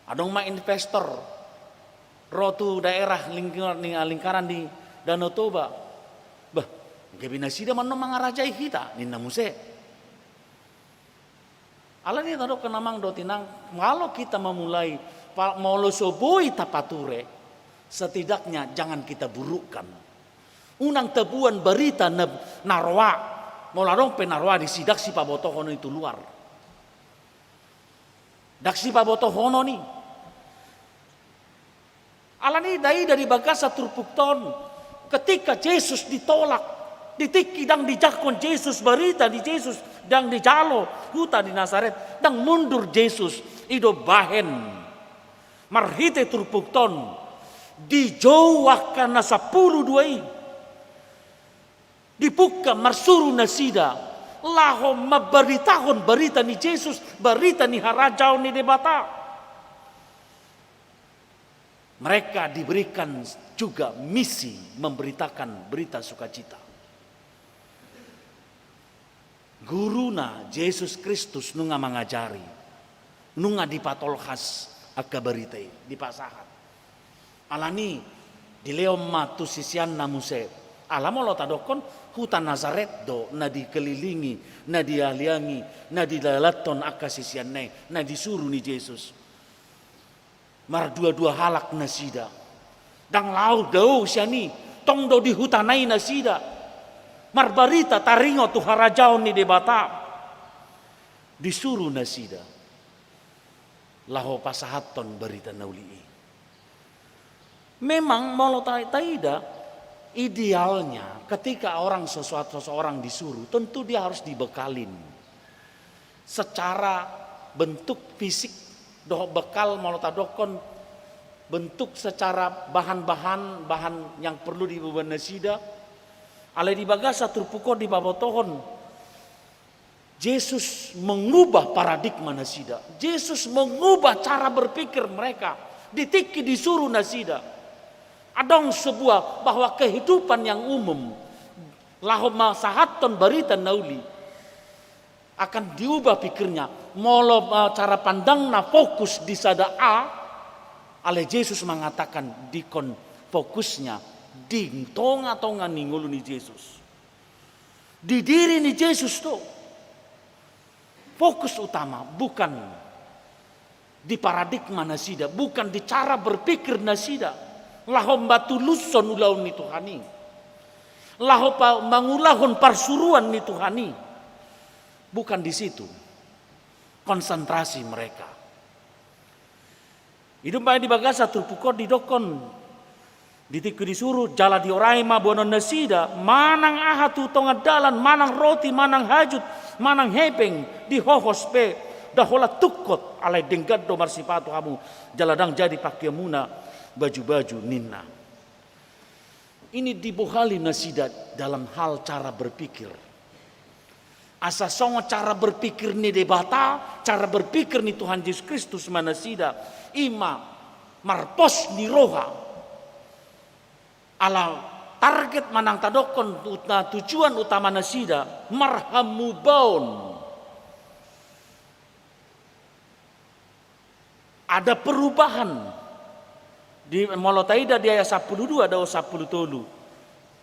Adong ma investor ro tu daerah lingkungan, ling-, lingkaran di Danau Toba. Bah, gabe nasida ma annon mangarajai hita, ninna muse. Alani i tadokkon amang dohot inang, kalau kita memulai, pa-, molo so boi tapature, setidaknya jangan kita burukkan. Unang taboan barita na, na roa, molo adong pe na roa disi, ndang sipabotohonon i tu luar. Ndang sipabotohonon i. Alani i, taida di bagasan turpukta on, ketika Jesus ditolak, di tingki ndang dijangkon Jesus, barita ni Jesus ndang dijalo, huta di Nasaret, ndang mundur Jesus, i do bahen. Marhite turpukta on, dijou angka na sampulu dua i. Dipungka marsuru nasida, laho mambaritahon barita ni Jesus, barita ni harajaon ni Debata. Mereka diberikan juga misi memberitakan berita sukacita. Guruna Jesus Kristus nunga mangajari, nunga dipatolhas angka barita i, dipasahat. Alani i, dilehon ma tu siseanna muse. Ala molo tadokkon, huta Nasaret do na dikelilingi, na dialiangi, na didalanhon angka siseanna i, na disuru ni Jesus. Mardua-dua halak nasida. Ndang laho dao sian i, tong do di hutana i nasida. Marbarita taringot tu harajaon ni Debata. Disuru nasida laho pasahathon barita na uli i. Memang molo ta-, taida, idealnya ketika orang sesuatu, seseorang disuruh, tentu dia harus dibekalin. Secara bentuk fisik, dohot bekal molo tadokkon bentuk secara bahan-bahan, bahan yang perlu dibeban nasida. Alai di bagasan turpuk on dipabotohon, Jesus mengubah paradigma nasida. Jesus mengubah cara berpikir mereka. Di tingki disuru nasida, adong sebuah bahwa kehidupan yang umum, laho pasahathon barita na uli, akan diubah pikirnya. Molo, eh, cara pandangna fokus di sada A, alai Jesus mengatakan dikon fokusnya di tonga-tonga ni ngolu ni Jesus. Di diri ni Jesus do fokus utama, bukan di paradigma nasida, bukan di cara berpikir nasida, laho patulushon ulaon ni Tuhan i, laho pa-, mangulahon parsuruan ni Tuhan i. Bukan di situ konsentrasi mereka. I do umbahen di bagasan turpuk on didokkon, di tingki di suru, jala diorai ma boanon nasida manang aha tu tonga dalan, manang roti, manang hajut, manang hepeng, dihohos pe, ndang holan tungkot, alai denggan do marsipatu hamu, jala ndang jadi pangkeonmuna baju-baju, ninna. Ini dibohali nasida dalam hal cara berpikir. Asa songon cara berpikir ni Debata, cara berpikir ni Tuhan Jesus Kristus ma nasida, i ma marpos ni roha. Ala target manang tadokkon ut-, tujuan utama nasida marhamubaon. Ada perubahan. Di, molo taida di ayat sampulu dua dohot sampulu tolu.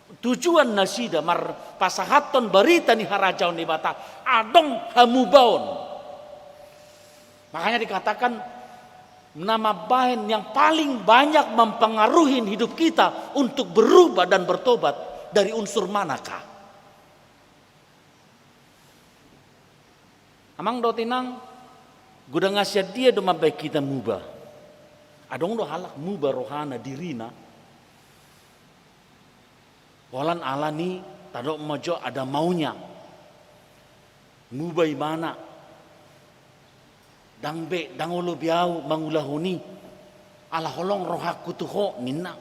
Tujuan nasida marpasahathon barita ni harajaon Debata, adong hamubaon. Makanya dikatakan, na mambahen yang paling banyak mempengaruhi hidup kita untuk berubah dan bertobat dari unsur manakah? Amang dohot inang, godang na sian dia do mambahen hita muba? Adong do halak muba rohana, dirina. Holan ala ni tadok ma jo ada maunya. Muba ibana. Ndang be, ndang olo be au mangulahon i. Ala holong rohangku tu ho, ninna.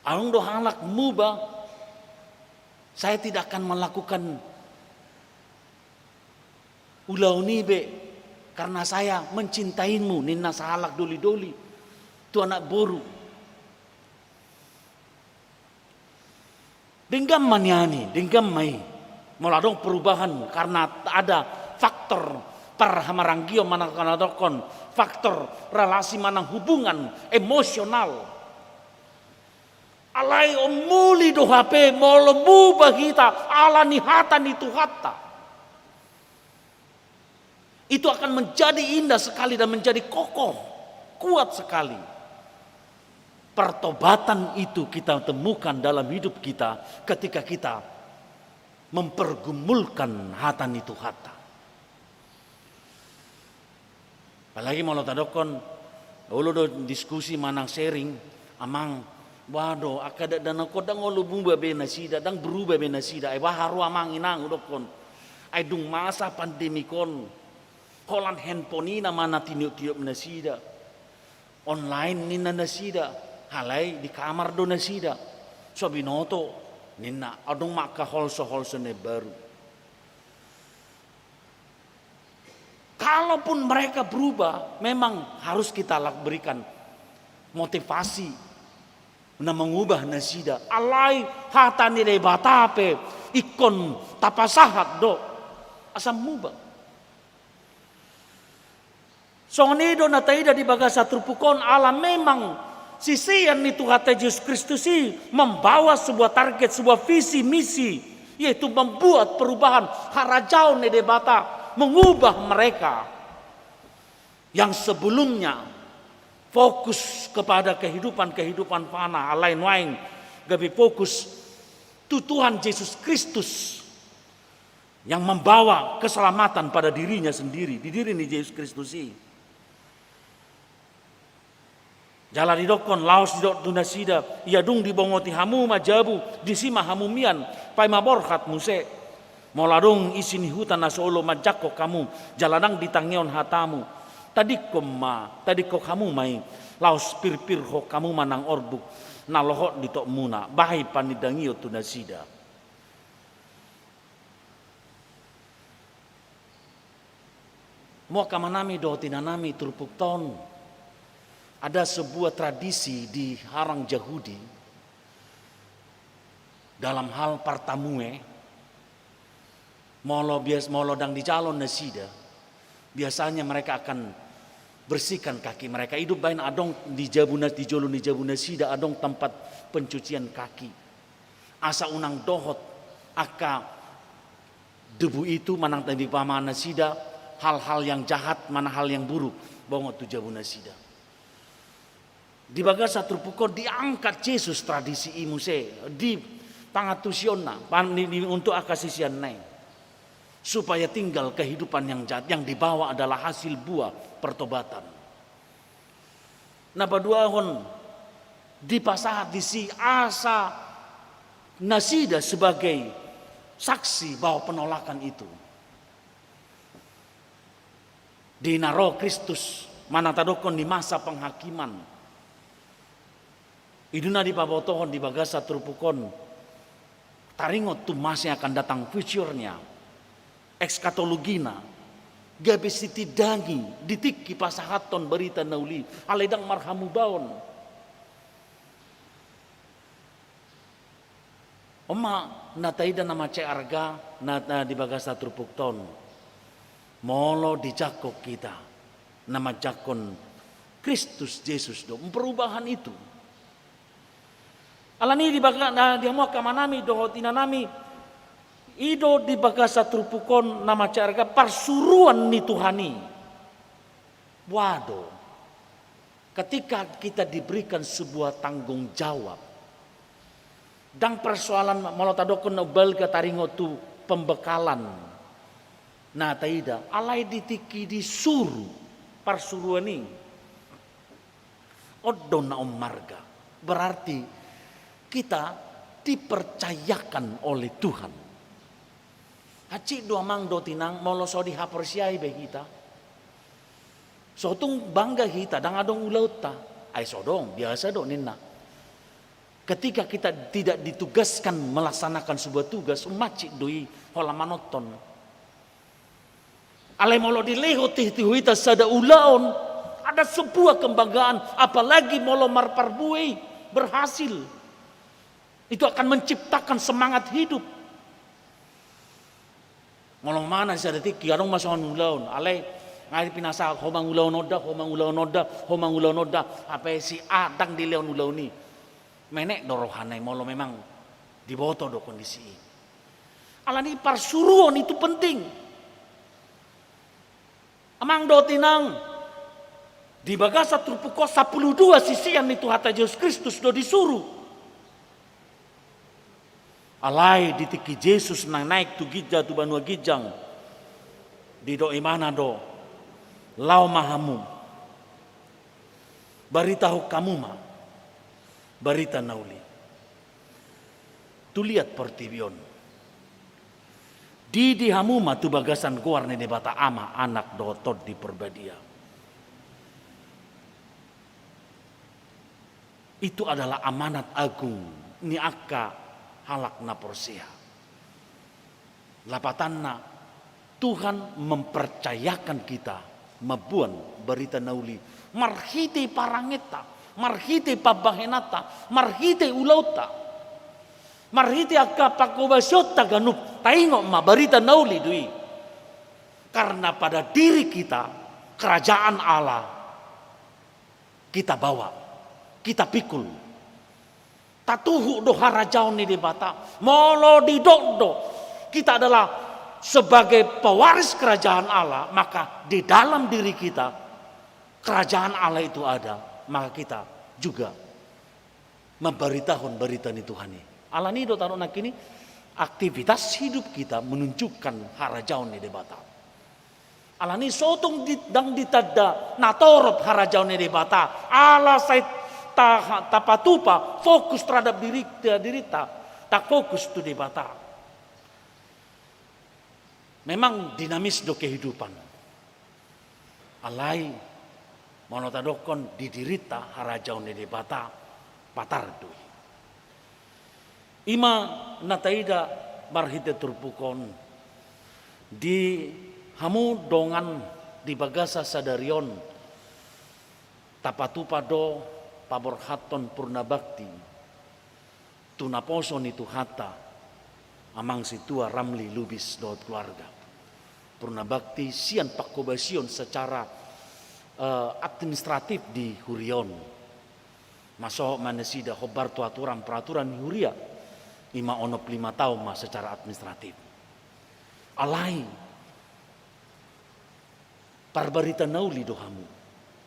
Adong do halak muba, saya tidak akan melakukan ulaon i be, karena saya mencintaimu, ninna sahalak doli-doli tu anak boru. Denggan ma nian i, denggan ma i. Molo adong perubahan karena ada faktor parhamaranggion, manang na tadokkon faktor relasi manang hubungan emosional. Alai on muli do hape molo muba hita ala ni hata ni Tuhanta. Itu akan menjadi indah sekali dan menjadi kokoh, kuat sekali. Pertobatan itu kita temukan dalam hidup kita ketika kita mempergumulkan hata ni Tuhanta. Apalagi molo tadokkon, olo do diskusi manang sharing, amang, boha do, angka dakdanak on ndang olo muba be nasida, ndang berubah be nasida, ai boha ro amang inang hudokkon. Ai dung masa pandemi on, holan handphone i nama na tiniop-tiniop nasida. Online ninna nasida, alai di kamar do nasida. So binoto, ninna, adong ma angka holso-holso na imbaru. Kalaupun mereka berubah, memang harus kita lak-, berikan motivasi na mangubah nasida. Alai hata ni Debata pe ingkon tapasahat do asa muba. Songon i do na taida di bagasan turpuk on, ala memang sisean ni Tuhanta Jesus Kristus i membawa sebuah target, sebuah visi misi, yaitu membuat perubahan harajaon ni Debata, mengubah mereka yang sebelumnya fokus kepada kehidupan-kehidupan fana, alai nuaeng gabe fokus tu Tuhan Jesus Kristus yang membawa keselamatan pada dirinya sendiri, di diri ni Jesus Kristus i. Jala didokkon, laos didok tu nasida, ia dung dibongoti hamu ma jabu, disi ma hamu mian, paima borhat muse. Molo adong isi ni huta na so olo manjangkon hamu, jala ndang ditangihon hatamu, tadingkon ma, tadingkon hamu ma i, laos pirpirhon hamu ma nang orbuk na lohot di topmuna, bahen panindangion tu nasida. Amang amanami dohot inanami, turpukta on ada sebuah tradisi di harang Jahudi. Dalam hal partamue, molo bias-, molo ndang dijalo nasida, biasanya mereka akan bersihkan kaki mereka. I do umbahen adong di jabu na-, di jolo ni jabu nasida adong tempat pencucian kaki. Asa unang dohot angka debu itu manang tadi pamangan nasida hal-hal yang jahat, manang hal yang buruk, bongot tu jabu nasida. Di bagasan turpuk on diangkat Jesus tradisi i muse di pangantusionna, pan-, di, di, untuk angka siseanna i. Supaya tinggal kehidupan yang jat-, yang dibawa adalah hasil buah pertobatan. Na paduahon, dipasahat disi asa nasida sebagai saksi bahwa penolakan itu di na ro Kristus, manang tadokkon di masa penghakiman. I do na dipabotohon di bagasan turpuk on, taringot tu masa yang akan datang, future-nya, eskatologinya, gabe sitindangi di tingki pasahathon barita na uli, alai ndang marhamubaon. On ma na taida na mansai arga na, na di bagasan turpukta on. Molo dijangkon hita, na manjangkon Kristus Jesus do, perubahan itu. Alani di baga-, na di hamu angka amanami dohot inanami, i do di bagasan turpuk on na mansai arga parsuruan ni Tuhan i. Boha do. Ketika kita diberikan sebuah tanggung jawab, ndang persoalan molo tadokkon na umbalga taringot tu pembekalan na taida, alai di tingki disuru, parsuruan i. On do na ummarga. Berarti kita dipercayakan oleh Tuhan. Hansit do amang dohot inang, molo so dihaporseai be hita. So tung bangga hita, ndang adong ulaonta. Ai so adong, biasa do ninna. Ketika kita tidak ditugaskan melaksanakan sebuah tugas, hansit do i holan manonton. Alai molo dilehon tu hita sada ulaon, ada sebuah kebanggaan, apalagi molo marparbue i, berhasil. Itu akan menciptakan semangat hidup. Molo manang sada tingki, adong ma songon ulaon, alai nunga pinasahat, ho mangulahon on da, ho mangulahon on da, ho mangulahon on da, hape si A ndang dilehon ulaon i. Menek do rohana i molo memang diboto do kondisi i. Alani parsuruon itu penting. Amang dohot inang, di bagasan turpuk on sampulu dua sisean ni Tuhanta Jesus Kristus do disuru. Alai di tingki Jesus na naek tu ginjang, tu banua ginjang, didok Ibana do, laho ma hamu, baritahon hamu ma barita na uli tu liat portibi on. Didi hamu ma tu bagasan goar ni Debata Ama, Anak dohot Tondi Porbadia. Itu adalah amanat agung ni angka halak na porsea. Lapatanna, Tuhan mempercayakan kita mamboan barita na uli marhite parangenta, marhite pambahenanta, marhite ulaonta, marhite angka panghobasionta ganup, taingot ma barita na uli do i. Karena pada diri kita, kerajaan Allah kita bawa, kita pikul. Tatuhuk do harajaon ni Debata. Molo didok do kita adalah sebagai pewaris kerajaan Allah, maka di dalam diri kita kerajaan Allah itu ada, maka kita juga mambaritahon barita ni Tuhan i. Alani do tano nangkini, aktivitas hidup kita menunjukkan harajaon ni Debata. Alani so tung di, ndang ditanda na torop harajaon ni Debata, ala sai ta, tapatupa fokus terhadap diri, dirinta, tafokus tu Debata. Memang dinamis do kehidupan. Alai, molo tadokkon di dirinta harajaon ni Debata, patar do i. I ma na taida marhite turpuk on, di hamu dongan di bagasan sadari on, tapatupa do paborhathon purna bakti. tu naposo ni Tuhanta, amang sintua Ramli Lubis dohot keluarga. Purna bakti sian pangkobasion secara, eh, administratif di huria on. Masohot ma nasida hombar tu aturan peraturan ni huria, ima onom pulu lima taon ma secara administratif. Alai, parbarita na uli do hamu.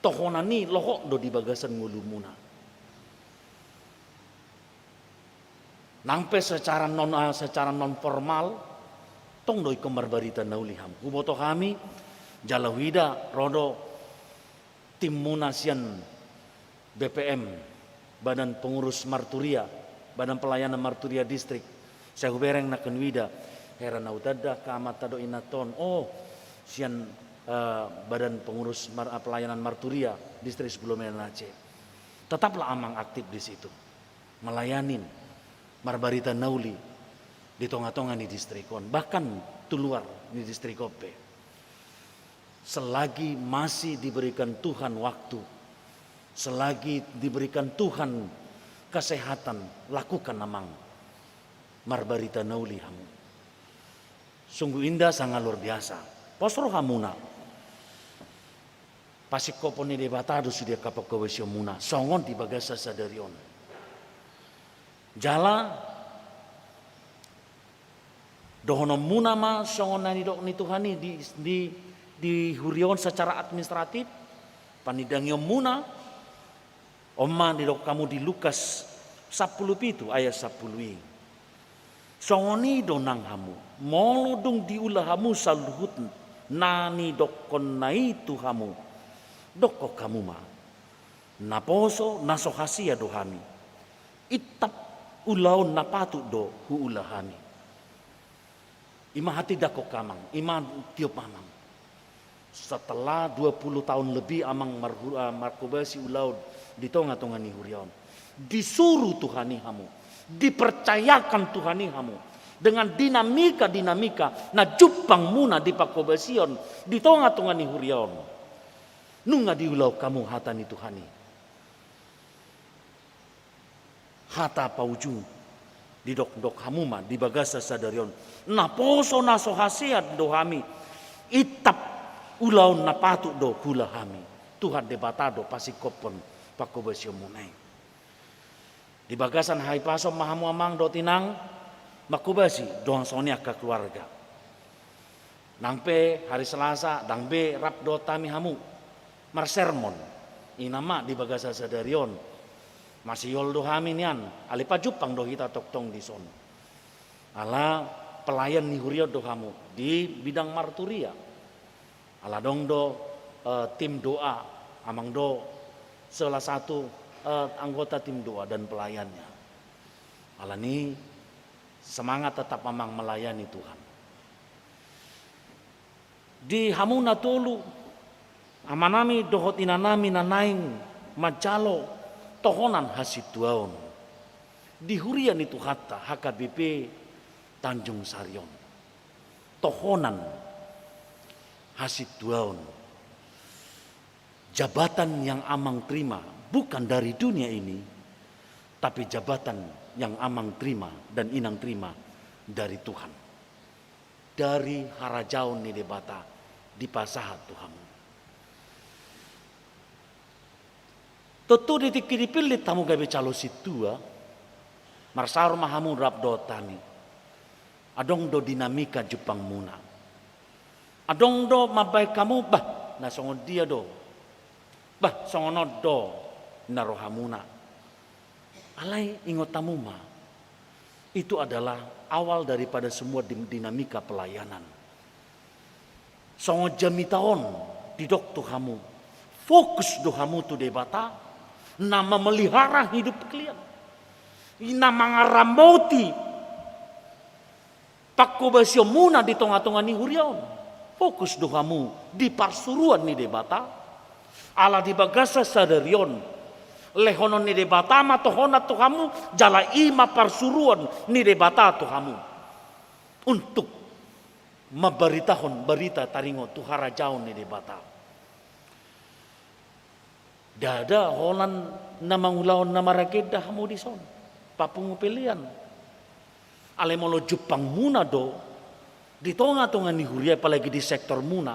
Tohonan i lohot do di bagasan ngolumuna. Nang pe secara non, ah, secara non formal, tong do ingkon marbarita na uli hamu. Huboto hami, jala huida, ro do timmuna sian B P M, Badan Pengurus Marturia, Badan Pelayanan Marturia Distrik. Sai hubereng nangkin huida, hera na hutanda angka amanta dohot inanta on, oh, sian, eh, Badan Pengurus Mar-, eh, Pelayanan Marturia Distrik Sepuluh Medan Aceh. Tetaplah amang aktif di situ, melayani, marbarita na uli di tonga-tonga ni distrik on, bahkan tu luar ni distrik on pe. Selagi masih diberikan Tuhan waktu, selagi diberikan Tuhan kesehatan, lakukan, amang, marbarita na uli hamu. Sungguh indah, sangat luar biasa. Pos rohamuna. Pasingkophon ni Debata do sude angka pangkobasionmuna, songon di bagasan sadari on. Jala dohononmuna ma songon na nidok ni Tuhan i di, di, di huria on secara administratif, panindangionmuna, on ma nidok hamu di Lukas sampulu pitu ayat sampulu i. Songon i do nang hamu, molo dung diula hamu saluhut na nidokkonna i tu hamu, dokkon hamu ma, naposo na so hasea do hami. Intap ulaon na patut do huula hami. Ima hatindangkon amang, ima tiop amang. Setelah dua puluh tahun lebih amang marhu-, ah, marhobasi ulaon di tonga-tonga ni huria on, disuru Tuhan i hamu, dipercayakan Tuhan i hamu, dengan dinamika-dinamika na jumpang muna di panghobasion di tonga-tonga ni huria on. Nunga diulahon hamu hata ni Tuhan i. Hata paujung, didokdok hamu ma di bagasan sadari on, naposo na so hasea do hami, intap ulaon na patut do huula hami. Tuhan Debata do pasingkophon panghobasionmuna i. Di bagasan hahipason ma hamu amang dohot inang, manghobasi dohot songon i angka keluarga. Nang pe hari Selasa, ndang be rap dohot hami hamu marsermon, i nama di bagasan sadari on. Masihol do hami nian, alai pajumpang do hita tongtong dison. Ala pelayan ni huria on do hamu di bidang marturia. Ala adong do, eh, tim doa, amang do salah satu, eh, anggota tim doa dan pelayannya. Alani semangat tetap amang melayani Tuhan. Di hamu na tolu, amanami dohot inanami na naeng manjalo tohonan hasintuaon di huria ni Tuhanta H K B P Tanjung Sari on. Tohonan hasintuaon. Jabatan yang amang terima bukan dari dunia ini, tapi jabatan yang amang terima dan inang terima dari Tuhan. Dari harajaon ni Debata dipasahat tu hamu. Tontu di tingki dipillit hamu gabe jalo sintua, marsaor ma hamu rap dohot hami. Adong do dinamika jumpangmuna. Adong do mambahen hamu, bah, na songon dia do. Bah, songon on do na rohamuna. Alai ingot hamu ma, itu adalah awal daripada semua din-, dinamika pelayanan. Songon jamita on, didok tu hamu, fokus do hamu tu Debata, na memelihara hidup kalian, na mangaramoti panghobasionmuna di tonga-tonga ni huria on. Fokus do hamu di parsuruan ni Debata. Ala di bagasan sadari on, lehonon ni Debata ma tohonan tu hamu, jala i ma parsuruan ni Debata tu hamu untuk mambaritahon barita taringot tu harajaon ni Debata. Ndada holan na mangulahon na maragenda hamu dison. papungu pelean. Alai molo jumpangmuna do di tonga-tonga ni huria, apalagi di sektormuna,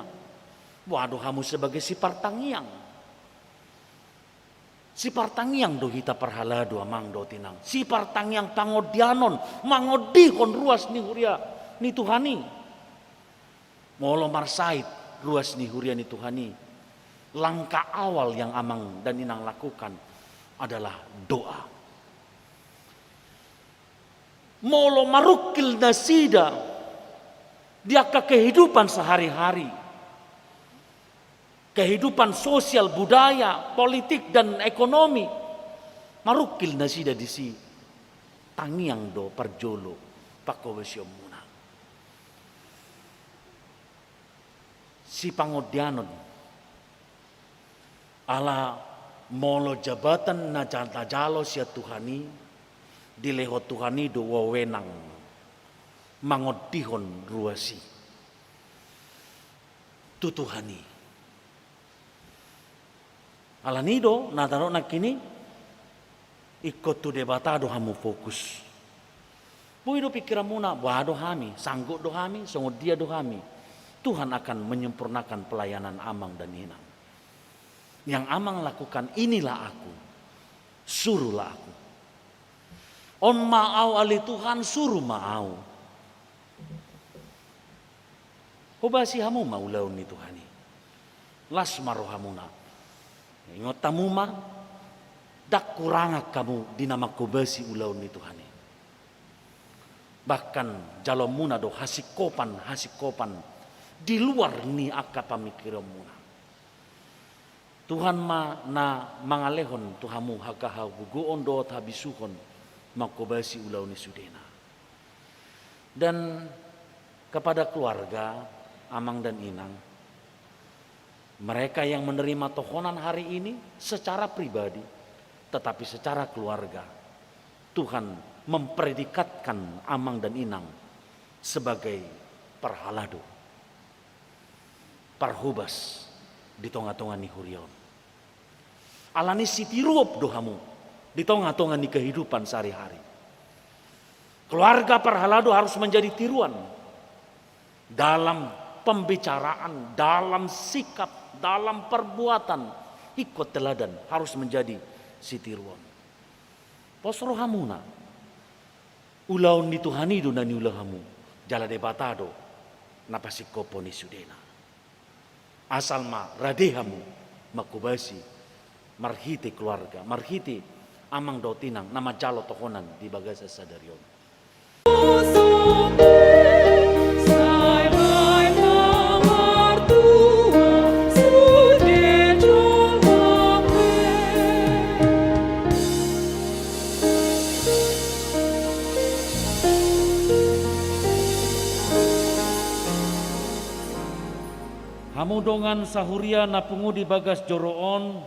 boha do hamu sebagai sipartangiang. Sipartangiang do hita parhalado, amang dohot inang. Sipartangiang pangondianon, mangondihon ruas ni huria ni Tuhan i. Molo marsahit ruas ni huria ni Tuhan i, langkah awal yang amang dan inang lakukan adalah doa. Molo marungkil nasida di angka kehidupan sehari-hari, kehidupan sosial, budaya, politik, dan ekonomi, marungkil nasida disi, tangiang do parjolo panghobasionmuna. Sipangondianon. Ala molo jabatan na ja-, na jalo sian Tuhan i, dilehon Tuhan i do wewenang mangondihon ruas i tu Tuhan i. Alani do na tadok nangkin i, ingkon tu Debata do hamu fokus. Boi do pingkiranmuna, boha do hami, sanggup do hami, songon dia do hami. Tuhan akan menyempurnakan pelayanan amang dan inang. Yang amang lakukan, inilah aku, suruhlah aku. On ma au ale Tuhan, suruh ma au. Hobasi hamu ma ulaon ni Tuhan i. Las ma rohamuna. Ingot hamu ma, ndang kurangan hamu di na manghobasi ulaon ni Tuhan i. Bahkan jaloonmuna do hasingkopan, hasingkopan di luar ni angka pamingkiranmuna. Tuhan ma na mangalehon tu hamu angka hagogoon dohot habisuhon manghobasi ulaon ni sudena. Dan kepada keluarga, amang dan inang, mereka yang menerima tohonan hari ini secara pribadi, tetapi secara keluarga, Tuhan mempredikatkan amang dan inang sebagai parhalado, parhobas di tonga-tonga ni huria on. Alani sitiruon do hamu di tonga-tonga ni kehidupan sehari-hari. Keluarga parhalado harus menjadi tiruan dalam pembicaraan, dalam sikap, dalam perbuatan. Ingkon teladan, harus menjadi sitiruon. Pos rohamuna. Ulaon ni Tuhan i do na niula hamu, jala Debata do na pasingkophon i sudena. Asal ma rade hamu manghobasi marhite keluarga, marhite amang dohot inang na manjalo tohonan di bagasan sadari on. Hamu dongan sahuria na pungu di bagas joro on,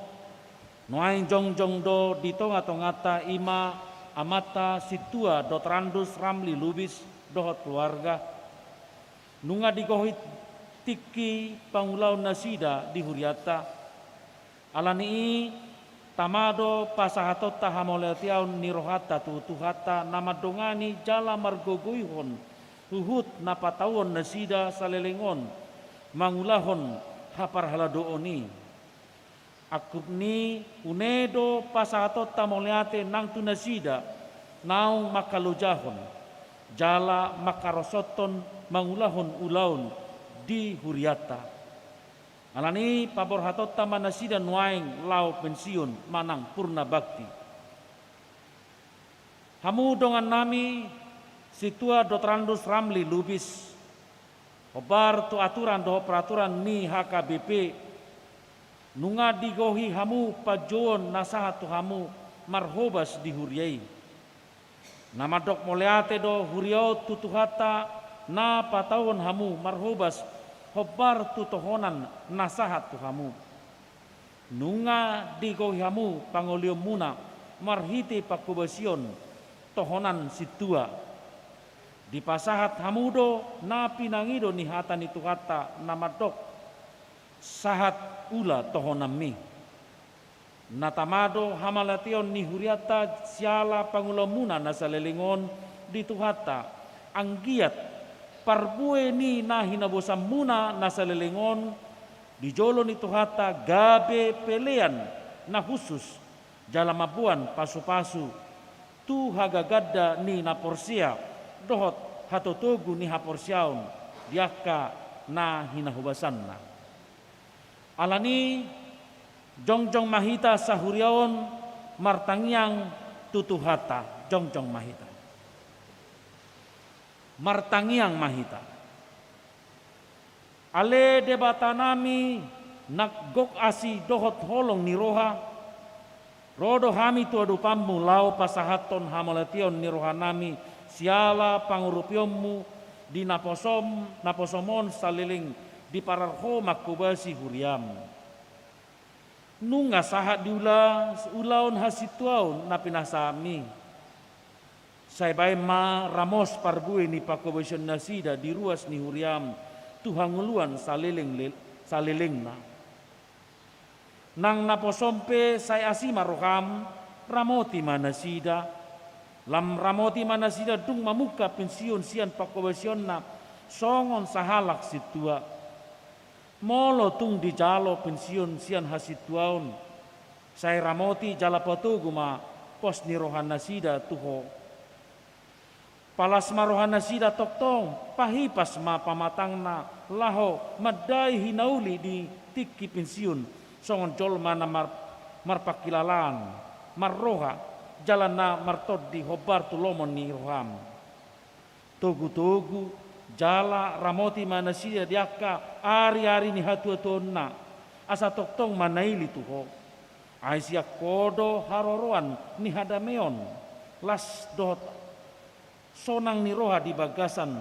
nuaeng jongjong do di tonga-tonganta i ma amanta Sintua Dotrandus Ramli Lubis dohot keluarga. Nunga digohi tingki pangulaon nasida di hurianta. Alani i, tama do pasahatonta hamauliateon ni rohanta tu Tuhanta na mandongani jala margogoihon huhut na patauon nasida saleleng on mangulahon haparhaladoon i. Angkup ni i, une do pasahatonta mauliate nang tu nasida naung mangkalojahon jala mangkarosonhon mangulahon ulaon di hurianta. Alani i paborhatonta ma nasida nuaeng laho pensiun manang purna bakti. Hamu dongannami Sintua Dotrandus Ramli Lubis, hombar tu aturan dohot peraturan ni H K B P, nunga digohi hamu panjouon na sahat tu hamu marhobas di huria i. Na mandok mauliate do huria on tu Tuhanta na patauhon hamu marhobas hombar tu tohonan na sahat tu hamu. Nunga digohi hamu pangolionmuna marhite panghobasion tohonan sintua. Dipasahat hamu do na pinangido ni hata ni Tuhanta na mandok, sahat ula tohonanmi. Na tama do hamauliateon ni hurianta siala pangulaonmuna na saleleng on di Tuhanta, anggiat parbue ni na hinabosamuna na saleleng on di jolo ni Tuhanta gabe pelean na hushus jala mamboan pasupasu tu hagaganda ni na porsea dohot hatotogu ni haporseaon di angka na hinahobasanna. Alani, jongjong ma hita sahuria on martangiang tu Tuhanta, jongjong ma hita. Martangiang ma hita. Ale Debatanami, na gok asi dohot holong ni roha, ro do hami tu adopanmu laho pasahathon hamauliateon ni rohanami siala pangurupionmu di naposom, naposom on saleleng diparar ho manghobasi huriam. Nunga sahat di ula, ulaon hasintuaon na pinasahatmi. Sai baen ma ramos parbue ni panghobasion nasida di ruas ni huriam tu hangoluan saleleng le-, salelengna. Nang naposom pe sai asi ma roham, ramoti ma nasida. Lam ramoti ma nasida dung mamungka pensiun sian panghobasionna songon sahalak sintua. Molo tung dijalo pensiun sian hasintuaon, sai ramoti jala patogu ma pos ni rohanasida tu ho. Palas ma rohanasida tongtong, pahipas ma pamatangna laho mandai hinauli di tingki pensiun, songon jolma na mar-, marpangkilalaan, marroha, jala na martondi hombar tu lomo ni roham. Togutogu, jala ramoti ma nasida di angka ariari ni hatuatuaonna, asa tongtong ma naili tu ho. Ai sian ho do haroroan ni hadameon, las dohot sonang ni roha di bagasan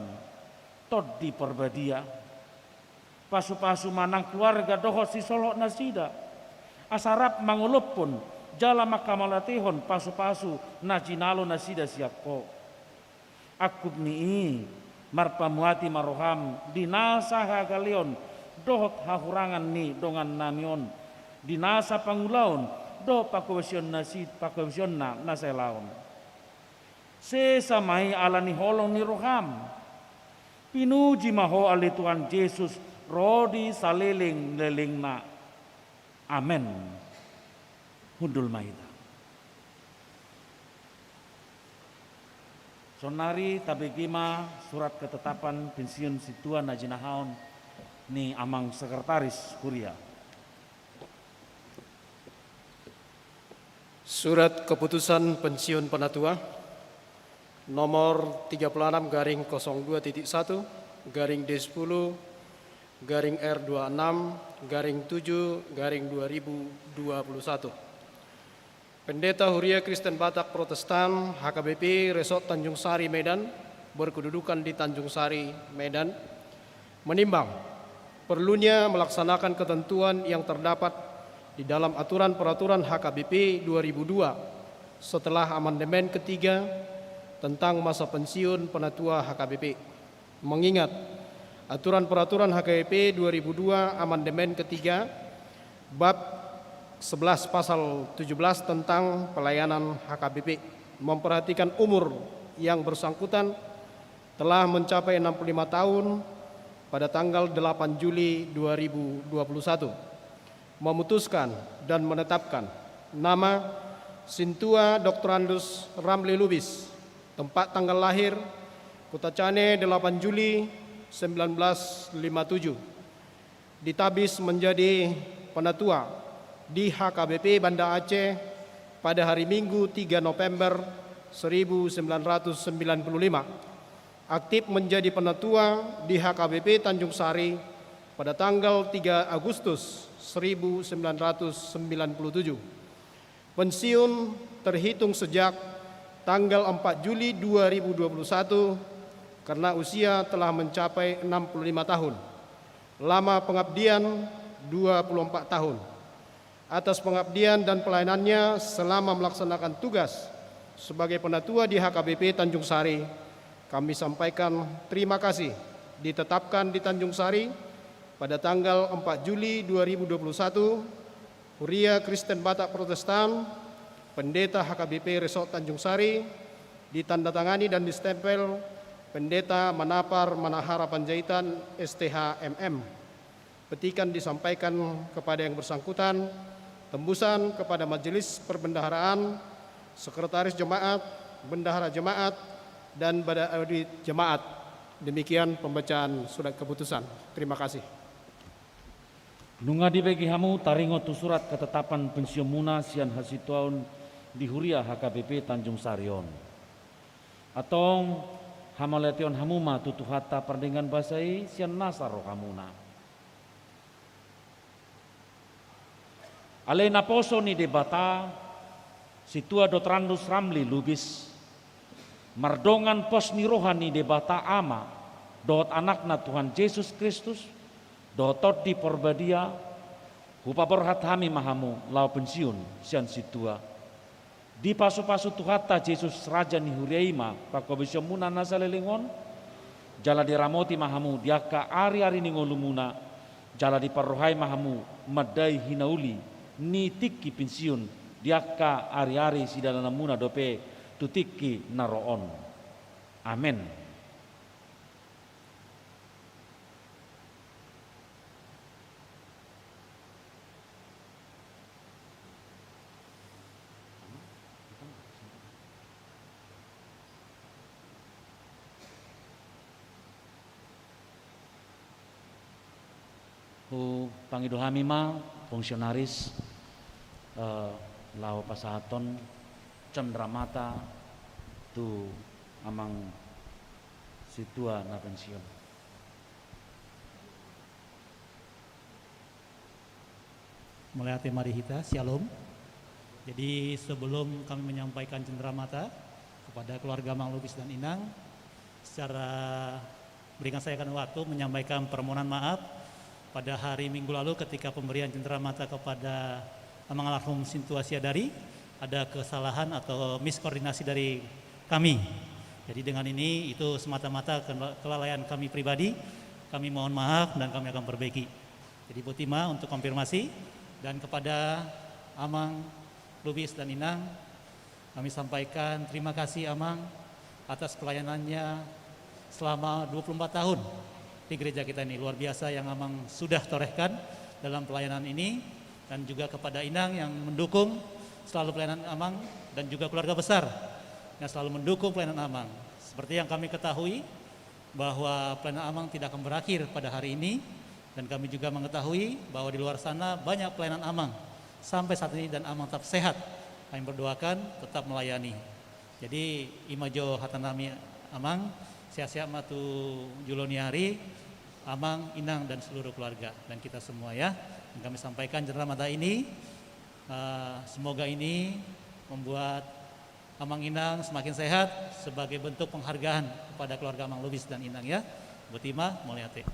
Tondi Parbadia. Pasupasu ma nang keluarga dohot sisolhotnasida, asa rap mangolophon jala manghamauliatehon pasupasu na jinalo nasida sian ho. Angkup ni i, marpamuati ma roham di nasa hagaleon dohot hahurangan ni dongannami on, di nasa pangulaon dohot panghobasion nasi-, panghobasionna na sai laon. Sesa ma i ala ni holong ni roham. Pinuji ma ho ale Tuhan Jesus, ro di salelenglelengna. Amen. Hundul ma hita. Saonnari tabege ma surat ketetapan pensiun sintua na jinahaon ni amang sekretaris huria. Surat keputusan pensiun penatua nomor tiga puluh enam garing kosong dua titik satu garing D sepuluh garing R dua enam garing tujuh garing dua ribu dua puluh satu. Pendeta Huria Kristen Batak Protestan H K B P Resort Tanjung Sari Medan, berkedudukan di Tanjung Sari, Medan, menimbang perlunya melaksanakan ketentuan yang terdapat di dalam Aturan Peraturan H K B P dua ribu dua setelah amandemen ketiga tentang masa pensiun penatua H K B P. Mengingat Aturan Peraturan H K B P dua ribu dua amandemen ketiga, bab sebelas pasal tujuh belas tentang pelayanan H K B P, memperhatikan umur yang bersangkutan telah mencapai enam puluh lima tahun pada tanggal delapan Juli dua ribu dua puluh satu, memutuskan dan menetapkan nama Sintua Doktorandus Ramli Lubis, tempat tanggal lahir Kutacane, delapan Juli sembilan belas lima tujuh, ditabis menjadi penatua di H K B P Banda Aceh pada hari Minggu tiga November seribu sembilan ratus sembilan puluh lima, aktif menjadi penatua di H K B P Tanjung Sari pada tanggal tiga Agustus seribu sembilan ratus sembilan puluh tujuh. Pensiun terhitung sejak tanggal empat Juli dua ribu dua puluh satu karena usia telah mencapai enam puluh lima tahun. Lama pengabdian dua puluh empat tahun. Atas pengabdian dan pelayanannya selama melaksanakan tugas sebagai penatua di H K B P Tanjung Sari, kami sampaikan terima kasih. Ditetapkan di Tanjung Sari pada tanggal empat Juli dua ribu dua puluh satu, Huria Kristen Batak Protestan, Pendeta H K B P Resort Tanjung Sari, ditandatangani dan distempel Pendeta Manapar Manahara Panjaitan, S T H M M. Petikan disampaikan kepada yang bersangkutan, tembusan kepada Majelis Perbendaharaan, Sekretaris Jemaat, Bendahara Jemaat, dan Badan Audit Jemaat. Demikian pembacaan surat keputusan. Terima kasih. Nunga dibege hamu taringot tu surat ketetapan pensiunmuna sian hasituaon di Huria H K B P Tanjung Sari on. Antong, hamauliateon hamu ma tu Tuhanta pardenggan basa i sian nasa rohamuna. Ale naposo ni Debata, Sintua Dotrandus Ramli Lubis, mardongan pos ni roha ni Debata Ama dohot Anakna Tuhan Jesus Kristus dohot Tondi Porbadia, hupaborhat hami ma hamu laho pensiun sian sintua. Dipasupasu Tuhanta Jesus, Raja ni huria i ma panghobasionmuna na saleleng on, jala diramoti ma hamu di angka ariari ni ngolumuna, jala diparrohai ma hamu mandai hinauli ni tingki pensiun di angka ariari sidalananmuna dope tu tingki na ro on. Amen. Hupangido hami ma fungsionaris, eh, laho pasahathon cendramata tu amang sintua na pensiun. Mauliate ma di hita, Syalom. Jadi, sebelum kami menyampaikan cenderamata kepada keluarga Amang Lubis dan Inang, secara, berikan saya kan waktu menyampaikan permohonan maaf pada hari Minggu lalu ketika pemberian cenderamata kepada Amang almarhum Sintua Siadari, ada kesalahan atau miskoordinasi dari kami. Jadi, dengan ini, itu semata-mata ke-, kelalaian kami pribadi. Kami mohon maaf dan kami akan perbaiki. Jadi, boti ma untuk konfirmasi. Dan kepada Amang Lubis dan Inang, kami sampaikan terima kasih, Amang, atas pelayanannya selama dua puluh empat tahun di gereja kita ini. Luar biasa yang Amang sudah torehkan dalam pelayanan ini. Dan juga kepada Inang yang mendukung selalu pelayanan Amang, dan juga keluarga besar yang selalu mendukung pelayanan Amang. Seperti yang kami ketahui, bahwa pelayanan Amang tidak akan berakhir pada hari ini, dan kami juga mengetahui bahwa di luar sana banyak pelayanan Amang sampai saat ini, dan Amang tetap sehat. Kami berdoakan tetap melayani. Jadi, i ma jo hata nami, Amang, sehat-sehat ma tu jolo ni ari, Amang, Inang, dan seluruh keluarga, dan kita semua, ya. Dan kami sampaikan cenderamata ini, eh, semoga ini membuat Amang Inang semakin sehat sebagai bentuk penghargaan kepada keluarga Amang Lubis dan Inang, ya. Boti ma, mauliate.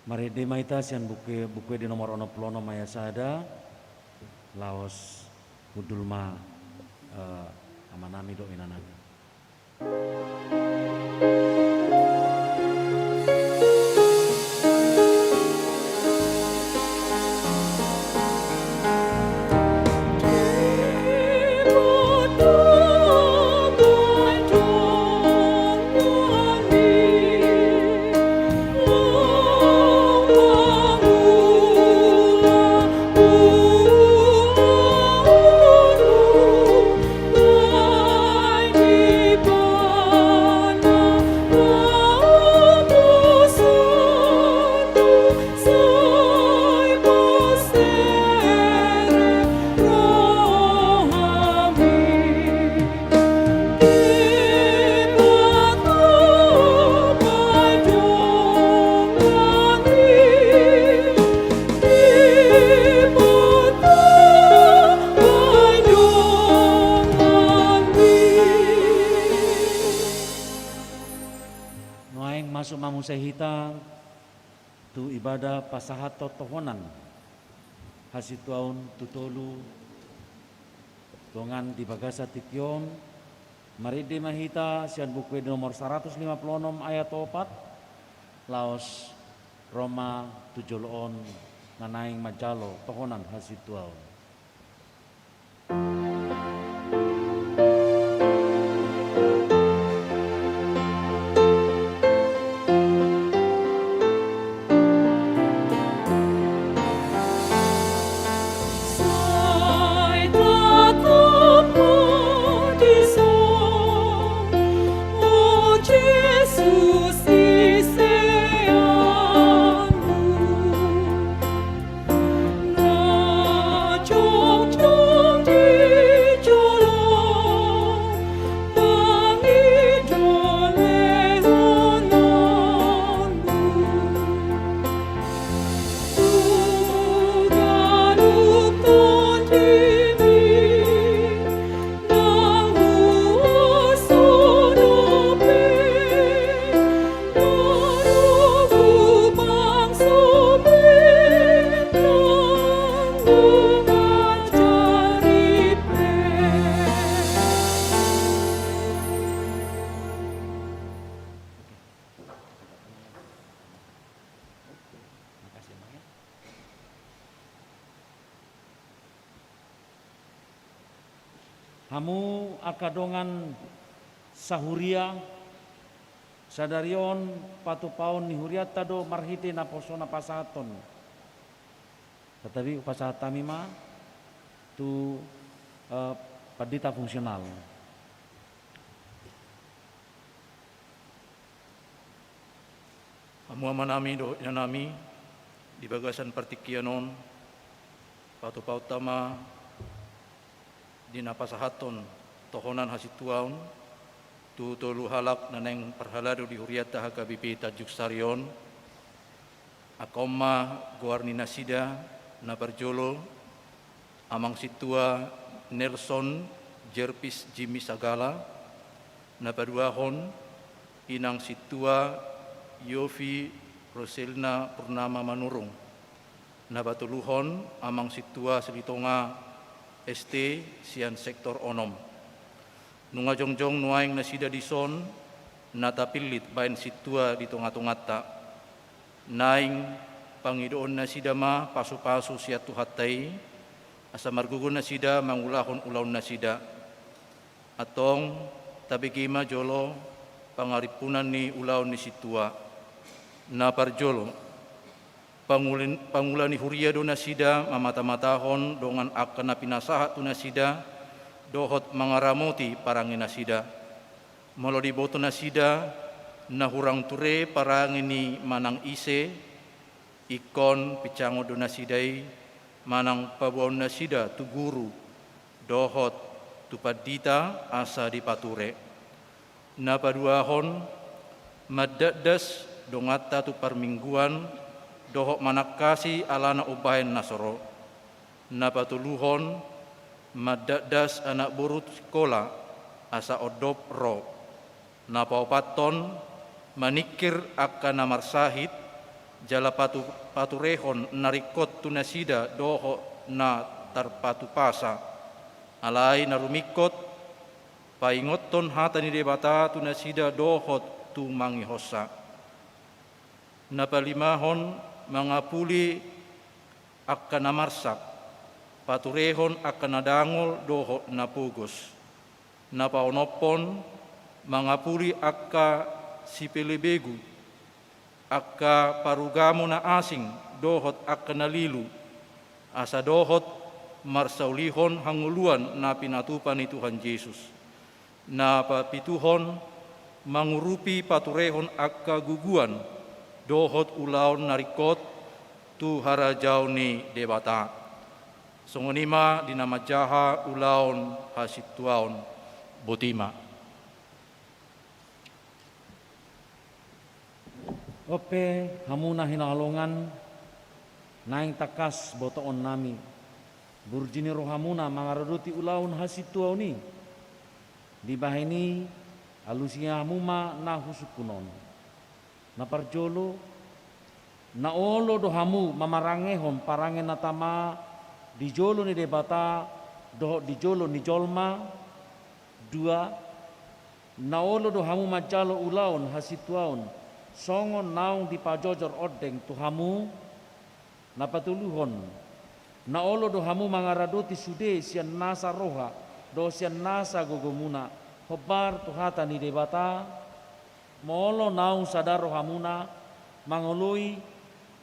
Marende ma hita sian buku, buku di nomor onom pulu onom ayat sada, laos hundul ma, eh, amanami dohot inanami. Masuk ma muse hita tu ibadah pasahathon tohonan hasintuaon tu tolu dongan di bagasan tingki on. Marende ma hita sian Buku Ende nomor saratus lima pulu onom ayat opat, laos ro ma tu jolo on na naeng manjalo tohonan hasintuaon. Hamu angka dongan sahuria, sadari on patupaon ni hurianta do marhite naposona pasahathon. Tetapi hupasahat hami ma tu, eh, pandita fungsional. Hamu amanami dohot inanami, di bagasan partingkian on, patupaonta ma di na pasahathon tohonan hasintuaon tu tolu halak na naeng parhalado di hurianta H K B P Tanjung Sari on. Angka on ma goar ni nasida. Na parjolo, Amang Sintua Nelson Jerpis Jimmy Sagala. Na paduahon, Inang Sintua Yofi Roselna Purnama Manurung. Na patoluhon, Amang Sintua Silitonga S T sian sektor onom. Nunga jongjong nuaeng nasida dison, na tapillit baen sintua di tongatonganta. Naeng pangidoon nasida ma pasupasu sian Tuhanta i, asa margogo nasida mangulahon ulaon nasida. Antong, tabege ma jolo pangarimpunan ni ulaon ni sintua. Na parjolo, pangulin-, pangula ni huria do nasida mamatamatahon dongan angka na pinasahat tu nasida dohot mangaramoti parange nasida. Molo diboto nasida na hurang ture parange ni manang ise, ingkon pincangon do nasida i manang paboaon nasida tu guru dohot tu pandita asa dipature. Na paduahon, mandakdas donganta tu parmingguan dohot manangkasi alana umbahen na so ro. Na patoluhon, mandakdas anak boru tu sikola asa ondop ro. Na paopathon, maningkir angka na marsahit jala patu-, paturehon na ringkot tu nasida dohot na tarpatupasa. Alai na rumingkot, paingothon hata ni Debata tu nasida dohot tumangihonsa. Na palimahon, mangapuli angka na marsak, paturehon angka na dangol dohot na pogos. Na paonomhon, mangapuli angka sipelebegu, angka parugamo na asing dohot angka na lilu, asa dohot marsaulihon hangoluan na pinatupa ni Tuhan Jesus. Na papituhon, mangurupi paturehon angka guguan dohot ulaon na ringkot tu harajaon ni Debata. Songon i ma di na manjaha ulaon hasintuaon. Boti ma. On pe, hamu na hinaholongan, naeng tangkas botoonnami burju ni rohamuna mangaradoti ulaon hasintuaon i. Dibahen i, alusi hamu ma na husungkun on. Na parjolo, na olo do hamu mamarangehon parange na tama di jolo ni Debata dohot di jolo ni jolma. Dua, na olo do hamu manjalo ulaon hasintuaon songon naung dipajojor ondeng tu hamu. Na patoluhon, na olo do hamu mangaradoti sude sian nasa roha dohot sian nasa gogomuna, hombar tu hata ni Debata. Molo naung sada rohamuna mangoloi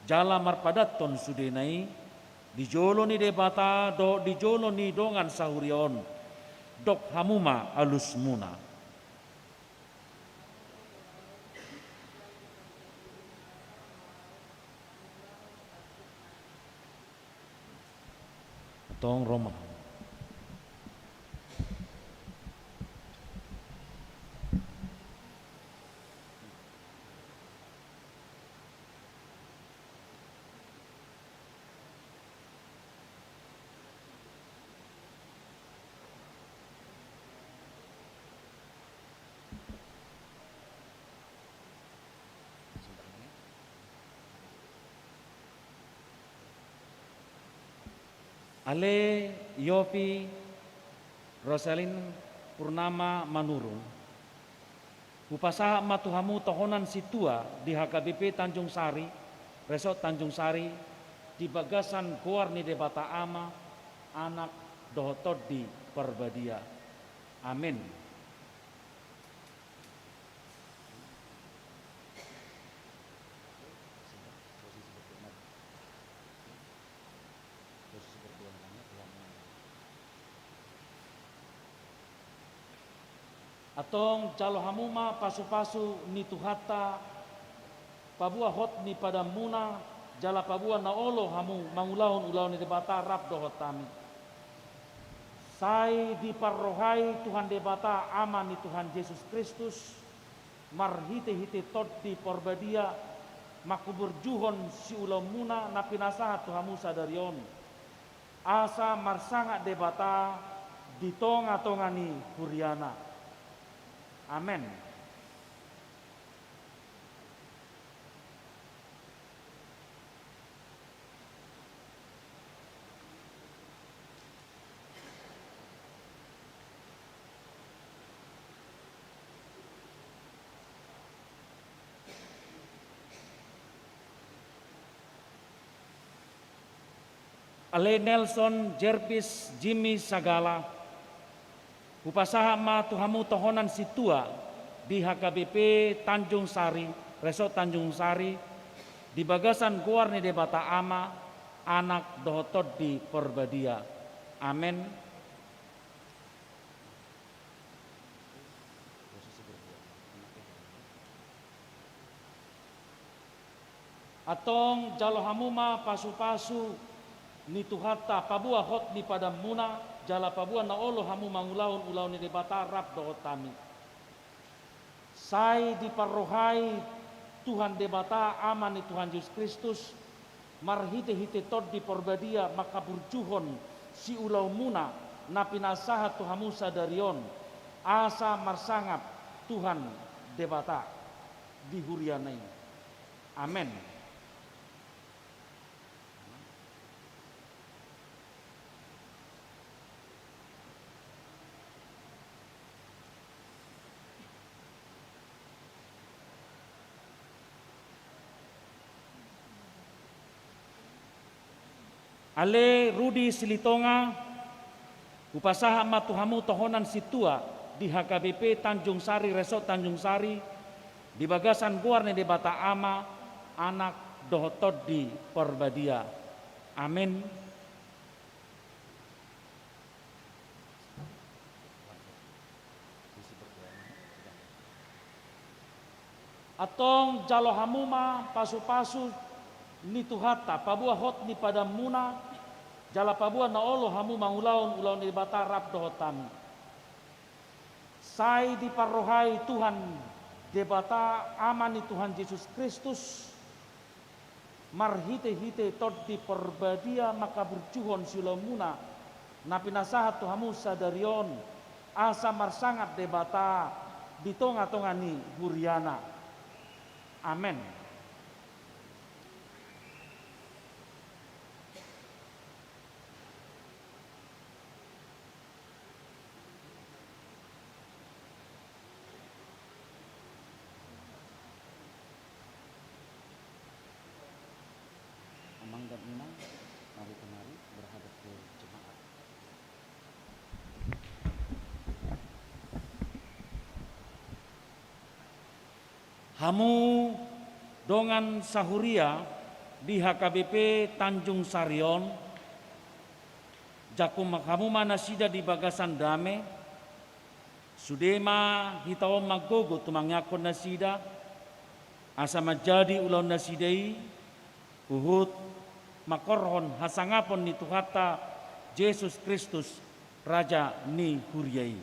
jala marpadathon sudena i di jolo ni Debata dohot di jolo ni dongan sahuria on, dok hamu ma alusmuna. Tong ro ma. Ale Yofi Rosalin Purnama Manurung, hupasahat ma tu hamu tohonan sintua di H K B P Tanjung Sari, Resort Tanjung Sari, di bagasan goar ni Debata Ama, Anak, dohot Tondi Parbadia. Amin. Antong jalo hamu ma pasupasu ni Tuhanta, paboa hot ni padanmuna, jala paboa na olo hamu mangulahon ulaon ni Debata rap dohot hami. Sai diparrohai Tuhan Debata, Ama ni Tuhan Jesus Kristus, marhitehite Tondi Parbadia, manghaburjuhon siulaonmuna na pinasahat tu hamu sadari on, asa marsangap Debata di tongatonga ni huriana. Amen. Ale Nelson Jervis Jimmy Sagala, hupasahat ma tu hamu tohonan sintua di H K B P Tanjung Sari, Resort Tanjung Sari, di bagasan goar ni Debata Ama, Anak, dohot Tondi Parbadia. Amen. Antong jalo hamu ma pasupasu ni Tuhanta, paboa hot ni padanmuna, jala paboa na olo hamu mangulahon ulaon ni Debata rap dohot hami. Sai diparrohai Tuhan Debata, Ama ni Tuhan Jesus Kristus, marhitehite Tondi Parbadia, manghaburjuhon siulaonmuna na pinasahat tu hamu sadari on, asa marsangap Tuhan Debata di huriana i. Amen. Ale Rudi Silitonga, hupasahat ma tu hamu tohonan sintua di H K B P Tanjung Sari, Resort Tanjung Sari, di bagasan goar ni Debata Ama, Anak, dohot Tondi Parbadia. Amen. Antong jalo hamu ma pasupasu ni Tuhanta, paboa hot ni padanmuna, jala paboa na olo hamu mangulahon ulaon ni Debata rap dohot hami. Sai diparrohai Tuhan Debata, Ama ni Tuhan Jesus Kristus, marhitehite Tondi Parbadia, manghaburjuhon siulaonmuna na pinasahat tu hamu sadari on, asa marsangap Debata di tongatonga ni huriana. Amen. Amang dan Inang, mari kemari berhadap ke jemaat. Hamu dongan sahuria di H K B P Tanjung Sari on, jangkon hamu ma nasida di bagasan dame, sude ma hita on manggogo tumangiangkon nasida, asa manjadi ulaon nasida i, huhut mangkorhon hasangapon ni Tuhanta Jesus Kristus, Raja ni huria i.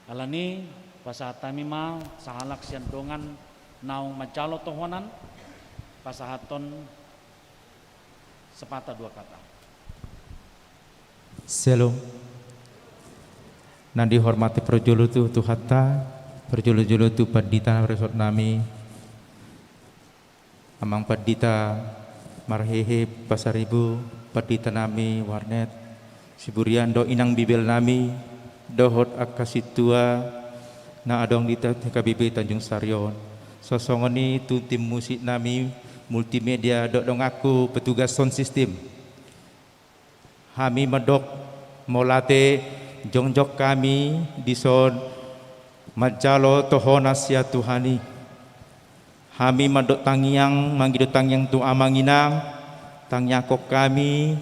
Alani, pasahat hami ma sahalak sian dongan naung manjalo tohonan, pasahathon sepatah dua kata. Syalom. Na dihormati parjolo tu Tuhanta, parjolo-jolo tu pandita resort nami, Amang Pandita Marhehe Pasaribu, pandita nami Warnet Siburian, dohot inang bibel nami, dohot angka sintua na adong di H K B P Tanjung Sari on. Songon i tu tim musik nami, multimedia, dohot donganku petugas sound system. Hami mandok mauliate, jongjong hami dison manjalo tohonan sian Tuhan i. Hami mandok tangiang, mangido tangiang tu Amang Inang, tangiangkon hami,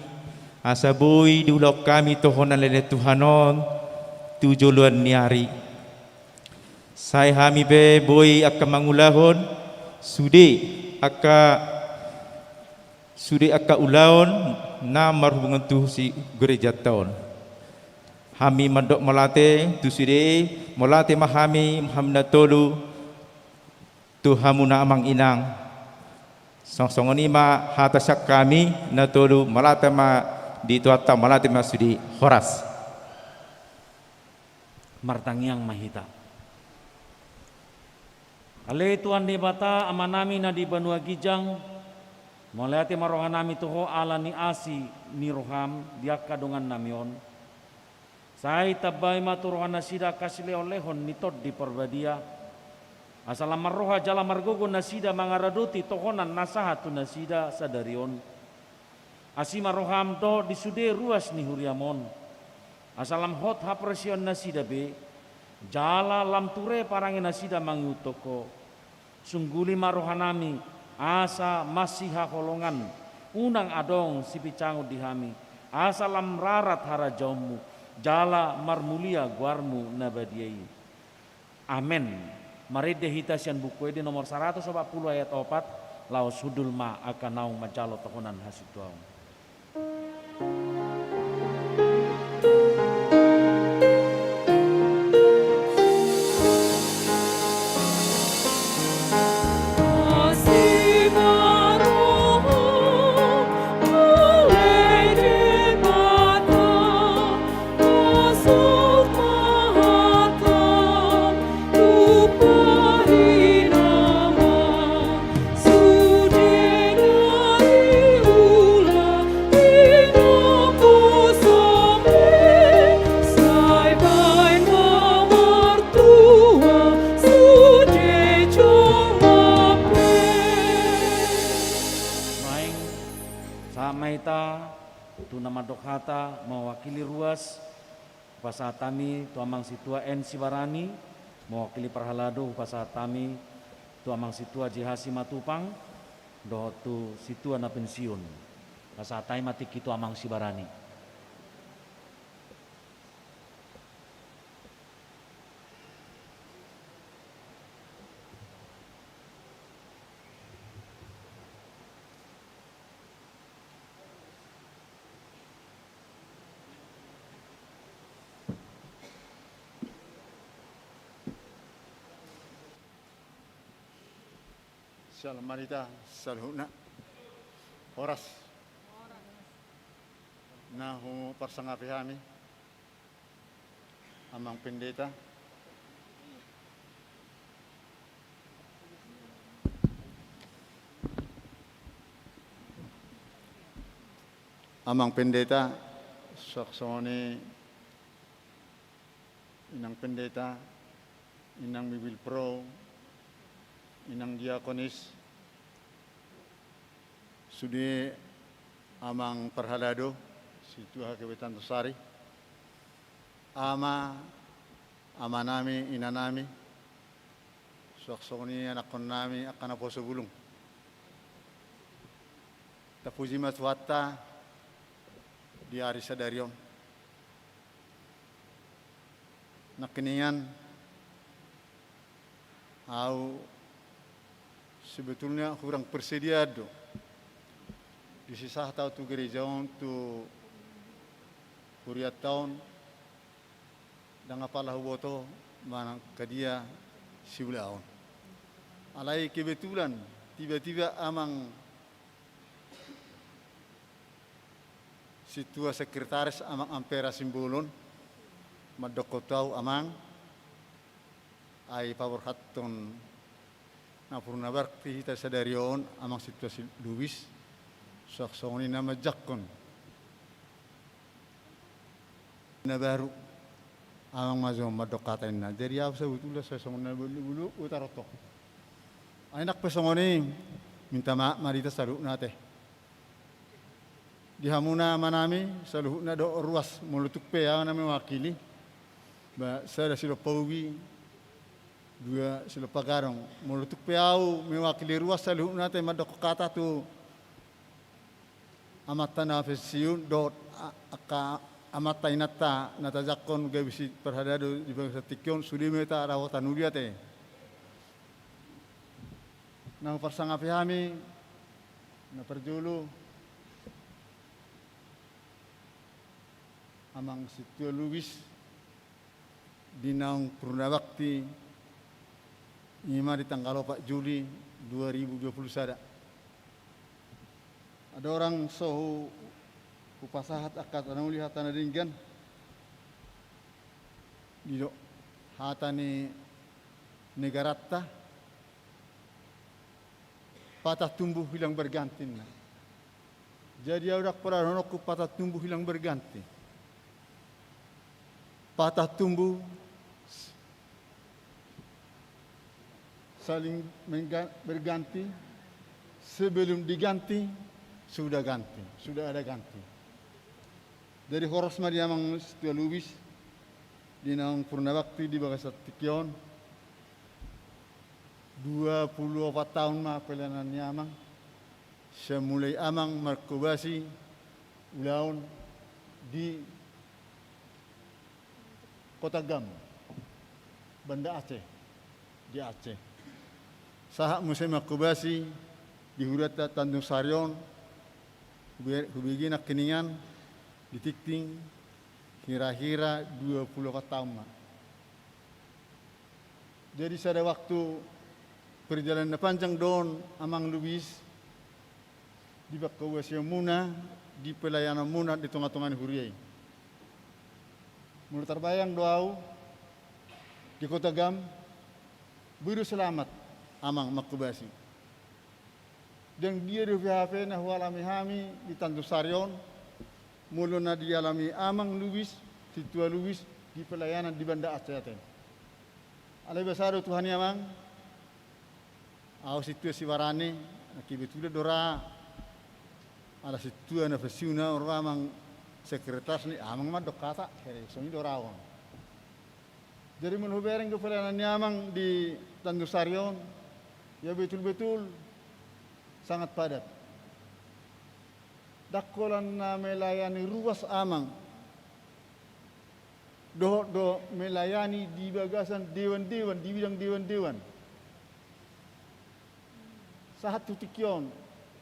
asa boi diulahon hami tohonan leleng Tuhan on tu joloan ni ari. Sai hami pe boi angka mangulahon sude angka sude angka ulaon na marhubungan tu si gerejanta on. Hami mandok mauliate tu sude, mauliate ma hami, hami na tolu, tu hamuna Amang Inang. Song-, songon i ma hata sian hami na tolu, mauliate ma di Tuhanta, mauliate ma sude. Horas. Martangiang ma hita. Ale Tuhan Debata, Amanami na di banua ginjang, mauliate ma rohanami tu Ho ala ni asi ni roham di angka dongannami on. Sai tambai ma tu rohanasida angka silehon-lehon ni Tondi Parbadia, asa lam marroha jala margogo nasida mangaradoti tohonan na sahat tu nasida sadari on. Asi ma roham dohot di sude ruas ni huriam on, asa lam hot haporseaon nasida be, jala lam ture parange nasida mangihuthon Ho. Sungguli ma rohanami, asa masihaholongan, unang adong sipicangon di hami, asa lam rarat harajaonmu, jala marmulia goarmu na badia i. Amen. Marende hita sian Buku Ende nomor saratus opat pulu ayat opat, laos hundul ma angka naung manjalo tohonan hasintuaon. Naeng, sahat ma hita tu na mandok hata mewakili ruas, hupasahat hami tu Amang Sintua N Sibarani, mewakili parhalado hupasahat hami tu Amang Sintua J H Simatupang, dohot tu sintua na pensiun. Pasahat hami ma tingki tu Amang Sibarani. Shalom ma di hita saluhutna. Horas. Na huparsangapi hami Amang Pendeta. Amang Pendeta, suang songon i Inang Pendeta, Inang Bibelvrouw, Inang Diakonis, sude Amang Parhalado, Sintua H K B Tanjung Sari, Ama, amanami, inanami, suang songon i anakkonnami angka naposo bulung. Tapuji ma Tuhanta di ari sadari on. Nangkiningan, ahu sebetulna hurang persediaan do. Disi sahat ahu tu gereja on, tu hurianta on, ndang apala huboto manang angka dia siulaon. Alai kebetulan, tiba-tiba Amang Sintua Sekretaris, Amang Ampera Simbolon, mandokkon tu ahu, Amang, ai paborhathon na purna bakti hita sadari on, Amang Sintua si Lubis, suang songon i na manjangkon na baru, Amang ma jo mandok hata, ninna. Jadi ahu sebetulna sai songon na bulu-bulu utaroto. Ai nang pe songon i, minta maaf ma di hita saluhutna ate. Di hamuna amanami saluhutna dohot ruas, molo tung pe ahu na mewakili, ba sada silompa ubi, dua silompa gadong. Molo tung pe ahu mewakili ruas saluhutna ate mandokkon hata tu amanta na pensiun dohot a-, angka amanta inanta na tajangkon gabe si parhalado di bagasan tingki on, sude ma hita rahotan uli ate. Na huparsangapi hami, na parjolo, Amang Sintua Lubis, di naung purna bakti, i ma di tanggal opat Juli dua ribu dua puluh sada. Andorang so hu-, hupasahat angka hata na uli, hata na denggan, didok hata ni negaranta, patah tumbuh hilang berganti, ninna. Jadi ahu ndang pola dohononku patah tumbuh hilang berganti. Patah tumbuh saling mengga-, berganti, sebelum diganti, sudah ganti, sudah ada ganti. Jadi horas ma di Amang Sintua Lubis, di naung purna bakti di bagasan tingki on. Dua puluh opat taon ma pelayanan ni Amang, sian mulai Amang mangkobasi ulaon di Kota Gam, Banda Aceh, di Aceh. Sahat muse mangkobasi di hurianta Tanjung Sari on, hube-, hubege nangkiningan di tingting hira-hira dua puluh opat taon ma. Jadi sada waktu perjalanan na panjang do on, Amang Lubis, di pangkobasionmuna, di pelayananmuna di tonga-tonga ni huria i. Molo tarbayang do ahu di Kota Gam, boi do selamat Amang mangkobasi. Ndang dia dope hape na hualami hami di Tanjung Sari on, molo na dialami Amang Lubis, Sintua Lubis, di pelayanan di Banda Aceh ate. Alai basa do Tuhan i, Amang, ahu sintua sibarani, na kebetulan do ra, ala sintua na pensiun ahu, ro Amang sekretaris ni Amang mandok hata, kere songon i do ra on. Jadi molo hubereng do pelayanan ni Amang di Tanjung Sari on, ya betul-betul sangat padat. Ndang holan na melayani ruas Amang, dohot do melayani di bagasan dewan-dewan, di bidang dewan-dewan. Sahat tu tingki on,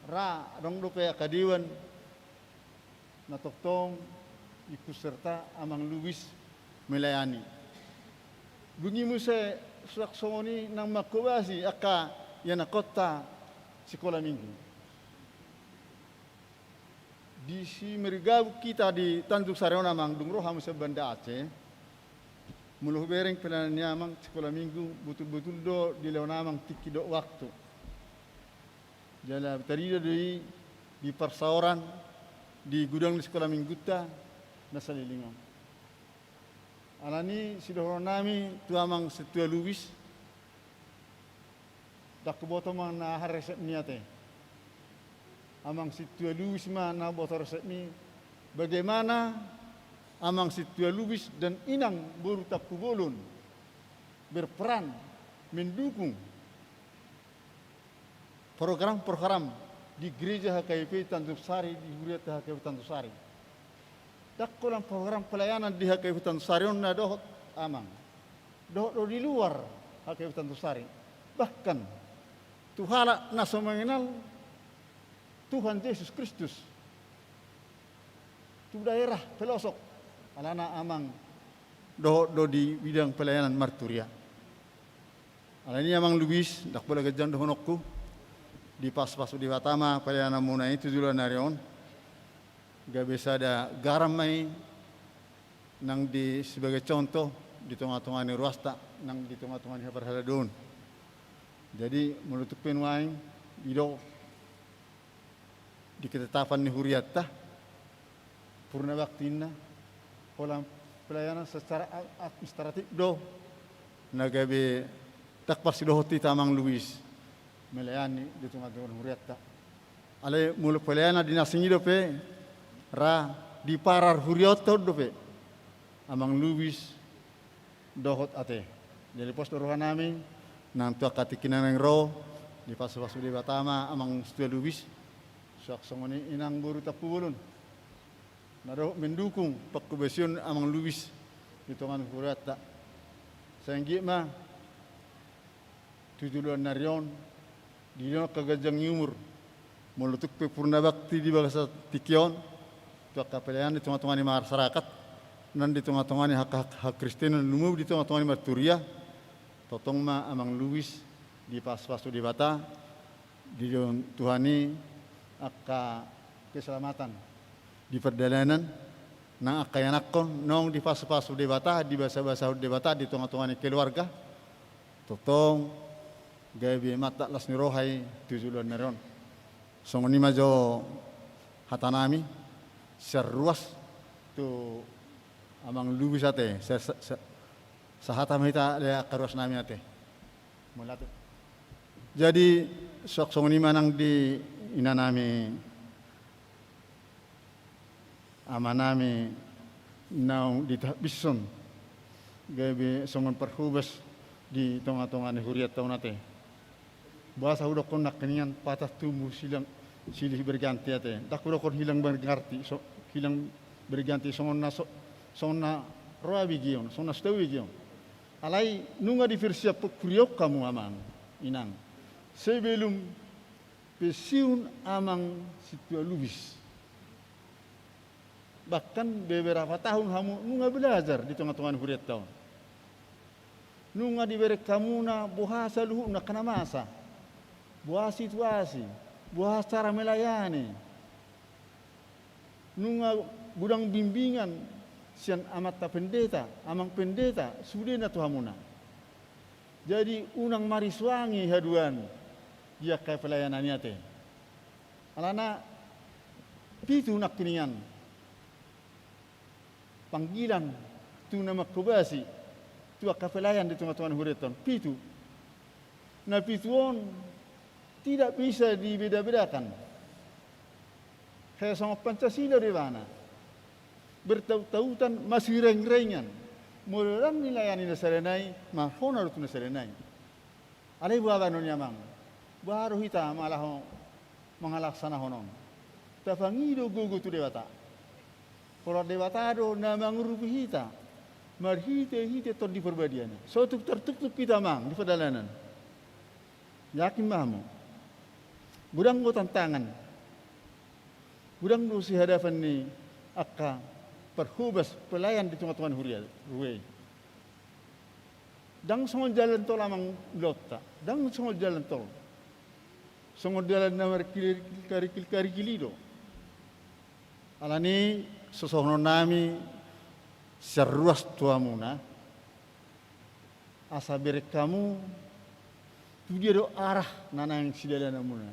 ra adong dope angka dewan na tongtong ikut serta Amang Lubis melayani. Dung i muse suang songon i naung mangkobasi angka ianakhonta Sikola Minggu. Di si mergabung hita di Tanjung Sari on, Amang, dung ro hamu sian Banda Aceh, molo hubereng pelayanan ni Amang sikola Minggu, botul-botul do dilehon Amang tingki dohot waktu. Jala tarida do i di parsaoran, di godang ni sikola Minggunta na saleleng on. Alani i sidohonon nami tu Amang Sintua Lubis, ndang huboto ma na aha resepmi ate. Amang Sintua Lubis ma na huboto resepmi. Bagaimana Amang Sintua Lubis dan Inang boru Tampubolon berperan mendukung program-program di Gereja H K I P Tanjung Sari, di Huriata H K I P Tanjung Sari. Ndang holan program pelayanan di H K I P Tanjung Sari on na dohot Amang, dohot do di luar H K I P Tanjung Sari. Bahkan tu halak na so mengenal Tuhan Yesus Kristus, tu daerah pelosok, alana Amang dohot do di bidang pelayanan marturia. Alani i, Amang Lubis, ndang pola ganjang dohononku, dipasu-pasu Debata ma pelayananmuna i tu joloan ni ari on, gabe sada garam ma i nang di, sebagai contoh di tonga-tonga ni ruasta, nang di tonga-tonga ni haparhalado on. Jadi molo tung pe nuaeng didok di ketetapan ni hurianta, purna bakti ninna, holan pelayanan secara a-, administratif do na gabe ndang parsidohot hita, Amang Lubis, melayani di tonga-tonga ni hurianta. Alai molo pelayanan di na asing i dope, ra di parar huriaonta on dope, Amang Lubis dohot ate. Jadi pos do rohanami nang tu angka tingki na naeng ro, dipasu-pasu Debata ma Amang Sintua Lubis, suang songon i Inang boru Tampubolon, na dohot mendukung panghobasion Amang Lubis di tonga ni hurianta. Sai anggiat ma tu joloan ni ari on dilehon angka ganjang ni umur, molo tung pe purna bakti di bagasan tingki on, tu angka pelayanan di tonga-tonga ni masyarakat, nang di tonga-tonga ni angka ha-, hakristenan, lumobi di tonga-tonga ni marturia, tongtong ma Amang Lubis dipasu-pasu Debata, dilehon Tuhan i angka keselamatan di pardalanan, nang angka ianakhon naung dipasu-pasu Debata, dibasa-basahon Debata di tonga-tonga ni keluarga, tongtong gabe mantap las ni roha i tu joloan ni ari on. Songon i ma jo hatanami, sian ruas tu Amang Lubis ate, sa-, sa-, sa-, sahata ma hita ale angka ruasnami ate. Mauliate. Jadi suang songon i ma nang di inanami, amanami naung ditahap Bisson, gabe songon parhobas di tonga-tonga ni hurianta on ate. Boasa hudokkon nangkiningan patah tumbuh silang silih berganti ate. Ndang hudokkon hilang berganti, so-, hilang berganti songon na so-, songon na roa begeon, songon na so tau begeon. Alai nunga dipersiaphon huria on hamu, Amang, Inang, sebelum pensiun Amang Sintua Lubis. Bahkan beberapa tahun hamu nunga belajar di tonga-tonga ni hurianta on. Nunga dibereng hamuna boha saluhutna angka na masa, boha situasi, boha cara melayani. Nunga godang bimbingan sian amanta pendeta, amang pendeta, sudena tu hamuna. Jadi unang marisuangi haduan di angka pelayanan i ate. Alana pitu nangkiningan panggilan tu na manghobasi tu angka pelayan di tonga-tonga ni hurianta on. Pitu. Na pitu on tidak bisa dibeda-bedakan. Hea songon Pancasila do ibana. Bertaut-tautan, masireng-rengan. Molo ndang dilayani na sada nai, marhona do tu na sada nai. Alai boha baenon i, Amang? Boha do hita mangalaho-, mangalahsanahon on? Tapangido gogo tu Debata. Holan Debata do na mangurupi hita marhite-hite Tondi Parbadiana. So tung tartuktuk hita, Amang, di pardalanan, yakin ma hamu, godang do tantangan. Godang do sihadapan ni angka parhobas pelayan di tonga-tonga ni huria, huria i. Ndang songon jalan tol, Amang, ulaonta. Ndang songon jalan tol. Songon dalan na markarikil-karikil i do. Alani i, sosohonon nami sian ruas tu hamuna, asa bereng hamu tu dia do arah na naeng sidalananmuna,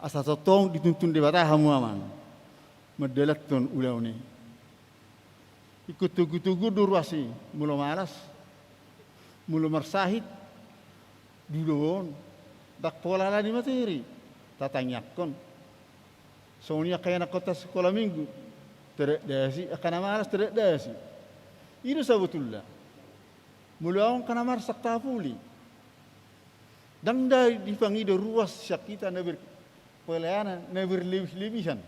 asa tongtong dituntun Debata hamu amang mandalanhon ulaon i. Ingkon togu-togu do ruas i, molo malas, molo marsahit, di ulaon, ndang pola ala ni materi tatangiangkon. Songon i angka ianakhonta sikola minggu, tadok dasi, angka na malas tadok dasi. I do sabotulna. Molo angka na marsak tapuli, ndang da dipangido ruas sian hita na ber-, pelayanan na berlebih-lebihan.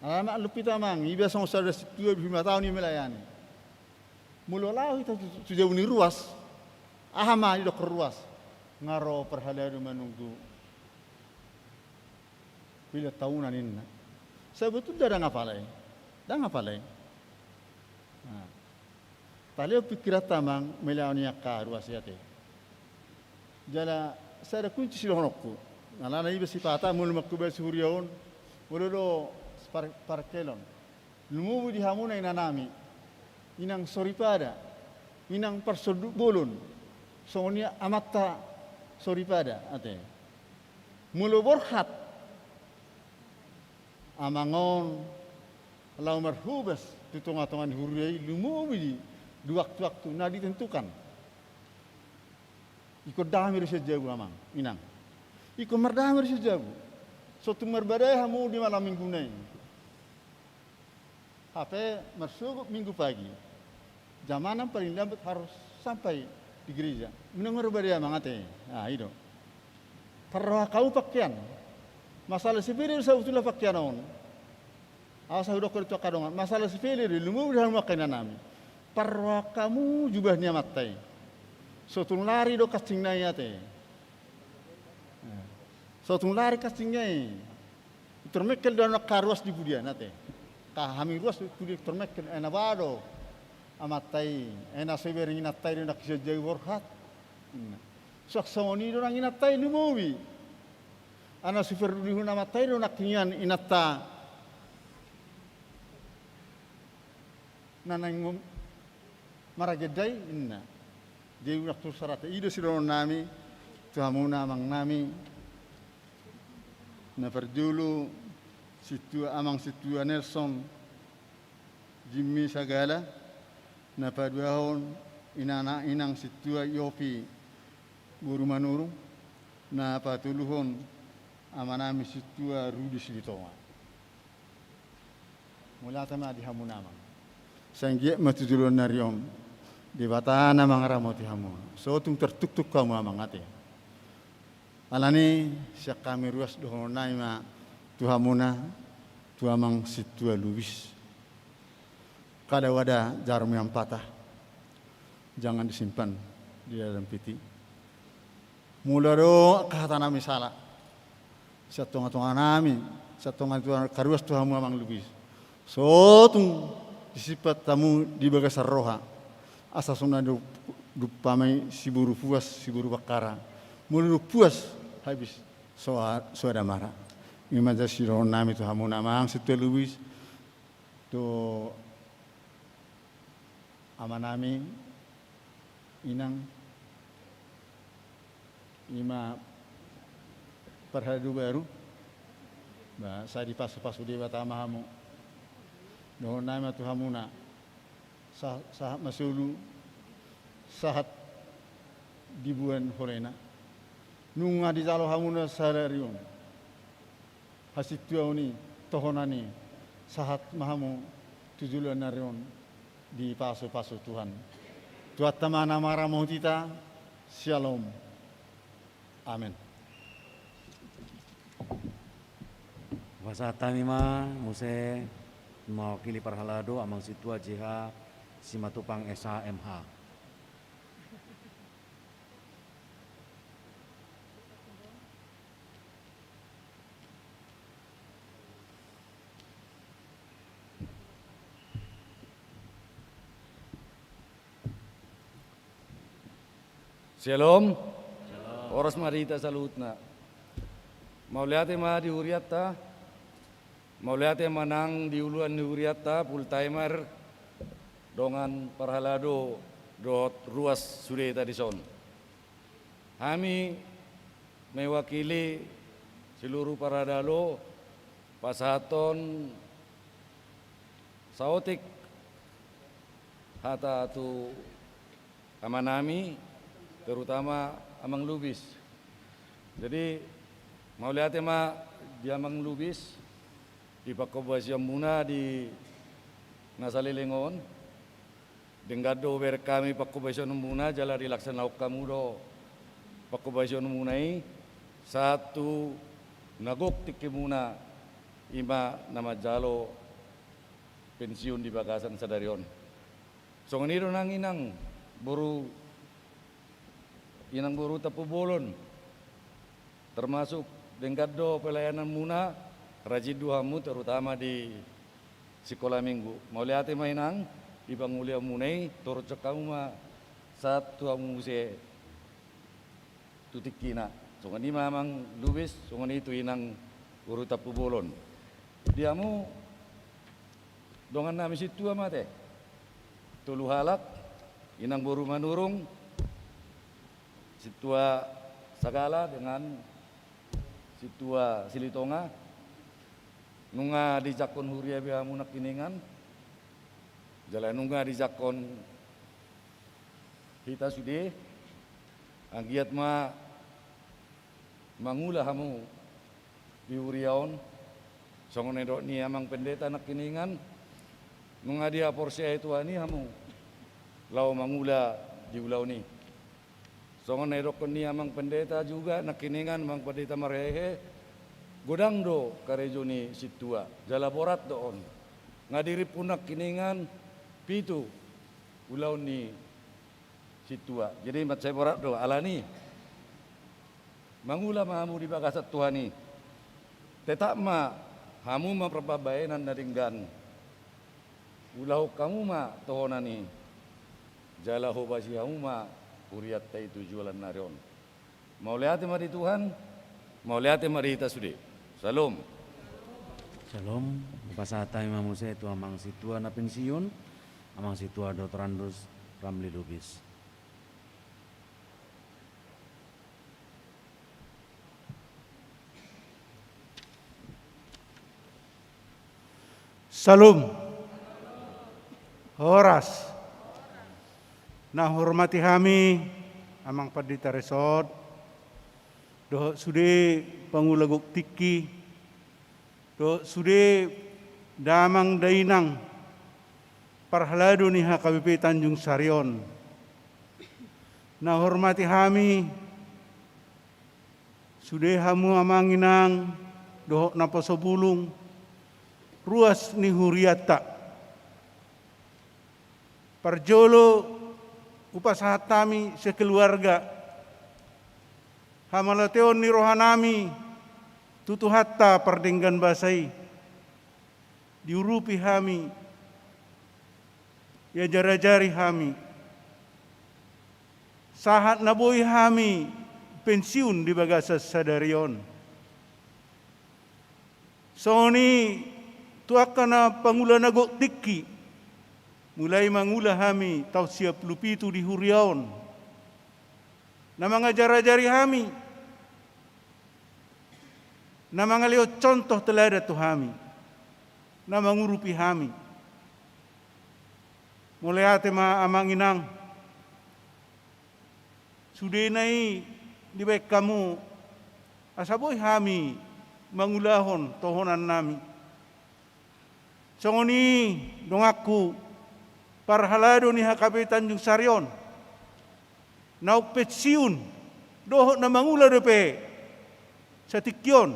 Alana maklum hita amang, iba songon sada sintua dua pulu lima taon i melayani. Molo laho hita tu, tu jabu ni ruas, aha ma didok ruas? Nga ro parhalado manunggu pilihan tahunan ninna. Sabotulna ndang apala i. Ndang apala i. Nah. Talehon pingkiranta amang melayani angka ruas i ate. Jala sada kunci sidohononku. Alana iba sipata molo mangkobasi huria on, molo do par-, parkelon. Lumobi di hamuna inanami, inang soripada, inang parsonduk bolon, songon i amanta soripada ate. Molo borhat amang on laho marhobas tu tonga-tonga ni huria i, lumobi di, di waktu-waktu na ditentukan. Ingkon dame do sian jabu amang, inang. Ingkon mardame do sian jabu. So tung marbadai hamu di malam mingguna i. Hape marsogot minggu pagi, jam enam paling lambat harus sampai di gereja. Unang marbadai amang ate. Ah, i do. Parrohahon hamu pakean. Masalah sepele do sabotulna pakean on. Asa hudok tu angka dongan. Masalah sepele do, lumobi di hamu angka inanami. Parrohahon hamu jubah ni amanta i. So tung lari do kancingna i ate. Eh. So tung lari kancingna i. Tor mengkel do angka ruas di pudian ate. Ka hami ruas di pudian tor mengkel, ai na ba do amanta i, ai na so ibereng inanta i do nangkin sian jabu borhat. Nah. Suang songon i do nang inanta i lumobi. Ai na so ipardulihon amanta i do nangkin inanta na naeng maragenda i ninna. Jadi unang tung sarahi. I do sidohonon nami tu hamuna amang nami. Na parjolo sintua, amang sintua Nelson Jimmy Sagala, na paduahon inana, inang sintua Yopi boru Manurung, na patoluhon amanami sintua Rudi Silitonga. Mauliate ma di hamuna amang. Sai anggiat ma tu joloan ni ari on Debata na mangaramoti hamu. So tung tartuktuk hamu amang ate. Alani i sian hami ruas dohonon nami ma tu hamuna, tu amang sintua Lubis. Kada wadah jarum yang patah, jangan disimpan di dalam peti. Molo adong hatanami sala sian tonga-tonga nami, sian tonga-tonga angka ruas tu hamu amang Lubis, so tung disimpan hamu di bagasan roha. Asa songon na didok, didok umpama i, siboru puas siboru bangkara. Molo didok puas, habis soa-, soada mara. I ma jala sidohonon nami tu hamuna amang sintua Lubis, tu amanami, inang, i ma parhalado baru. Ba, sai dipasupasu Debata ma hamu. Dohonon nami ma tu hamuna, sa-, sahat ma solu, sahat diboan holena. Nunga dijalo hamuna sadari on hasintuaon i, tohonan i, sahat ma hamu tu joloan ni ari on dipasupasu Tuhan. Tuhanta ma na mangaramoti hita. Syalom. Amen. Pasahat hami ma muse mewakili parhalado, amang sintua J H Simatupang S H M H. Syalom. Horas ma di hita saluhutna. Mauliate ma di hurianta. Mauliate ma nang di uluan ni hurianta, full timer, dongan parhalado dohot ruas sudeta dison. Hami mewakili seluruh parhalado pasahathon saotik hata tu amanami, terutama Amang Lubis. Jadi, mauliate ma di Amang Lubis, di panghobasionmuna di na saleleng on. Denggan do hubereng hami panghobasionmuna, jala dilaksanahon hamu do panghobasionmuna i, sahat tu na gok tingkimuna, i ma na manjalo pensiun di bagasan sadari on. Songon i do nang inang boru, inang boru Tampubolon. Termasuk denggan do pelayananmuna, rajin do hamu terutama di sikola minggu. Mauliate ma inang, di panguliaonmuna i, torus hamu ma sahat tu hamu muse tu tingkina. Songon i ma Amang Lubis, songon i tu inang boru Tampubolon. Di hamu dongannami sintua ma ate. Tolu halak, inang boru Manurung, sintua Sagala dengan sintua Silitonga. Nunga dijangkon huria be hamu nangkiningan. Jala nunga dijangkon hita sude, anggiat ma mangula hamu di huria on. Songon na nidok ni Amang Pendeta nangkiningan, nunga dihaporseai Tuhan i hamu laho mangula di ulaon i. Songon na nidokkon ni Amang Pendeta juga nangkiningan, Amang Pendeta marhehe, godang do karejo ni sintua, jala borat do on. Nga dirimpu nangkiningan pitu ulaon ni sintua. Jadi mansai borat do, alani mangula ma hamu di bagasan Tuhan i. Tetap ma hamu marpambahenan na denggan. Ulahon hamu ma tohonan i, jala hobasi hamu ma hurianta i tu joloan ni ari on. Mauliate ma di Tuhan, mauliate ma di hita sude. Syalom. Syalom. Hupasahat hami ma muse tu Amang Sintua na pensiun, Amang Sintua Doktorandus Ramli Lubis. Syalom. Horas. Na huhormati hami Amang Pandita Resort, dohot sude pangula gok tingki, dohot sude damang dainang parhalado ni H K B P Tanjung Sari on. Na huhormati hami sude hamu amang inang dohot naposo bulung, ruas ni hurianta. Parjolo hupasahat hami sekeluarga hamauliateon ni rohanami tu Tuhanta pardenggan basa i. Diurupi hami, diajarajari hami, sahat na boi hami pensiun di bagasan sadari on. Songon i tu angka na pangula na gok tingki, mulai mangula hami taon siapulu pitu di huria on, na mangajarajari hami, na mangalehon contoh teladan tu hami, na mangurupi hami. Mauliate ma amang inang, sudena i dibaen hamu asa boi hami mangulahon tohonannami. Songon i donganku parhalado ni H K B P Tanjung Sari on, naung pensiun dohot na mangula dope satingki on.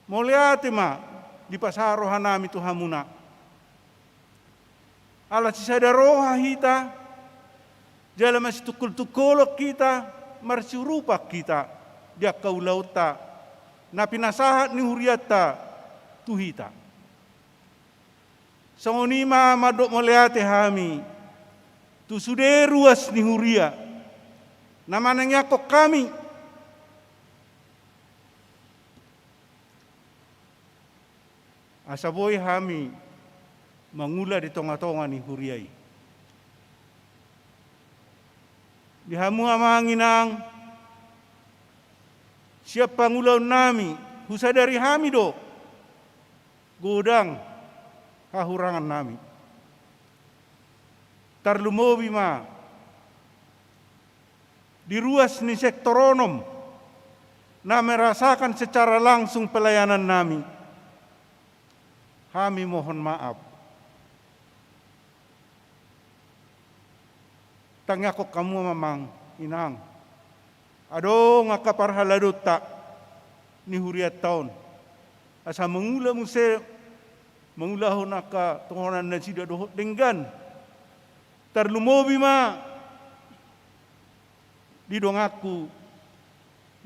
Mauliate ma dipasahat rohanami tu hamuna. Ala sisada roha hita, jala masitungkoltungkolon hita, marsiurupan hita di angka ulaonta na pinasahat ni hurianta tu hita. Songon i ma mandok mauliate hami tu sude ruas ni huria, na manangiangkon hami, asa boi hami mangula di tonga-tonga ni huria i. Di hamu amang inang, sian pangulaonnami, husadari hami do godang hahurangannami. Tarlumobi ma di ruas ni sektor onom na merasakan secara langsung pelayanannami. Hami mohon maaf. Tangiangkon hamu amang inang, adong angka parhaladonta ni hurianta on, asa mangula muse, mangulahon angka tohonan nasida dohot denggan. Tarlumobi ma di donganku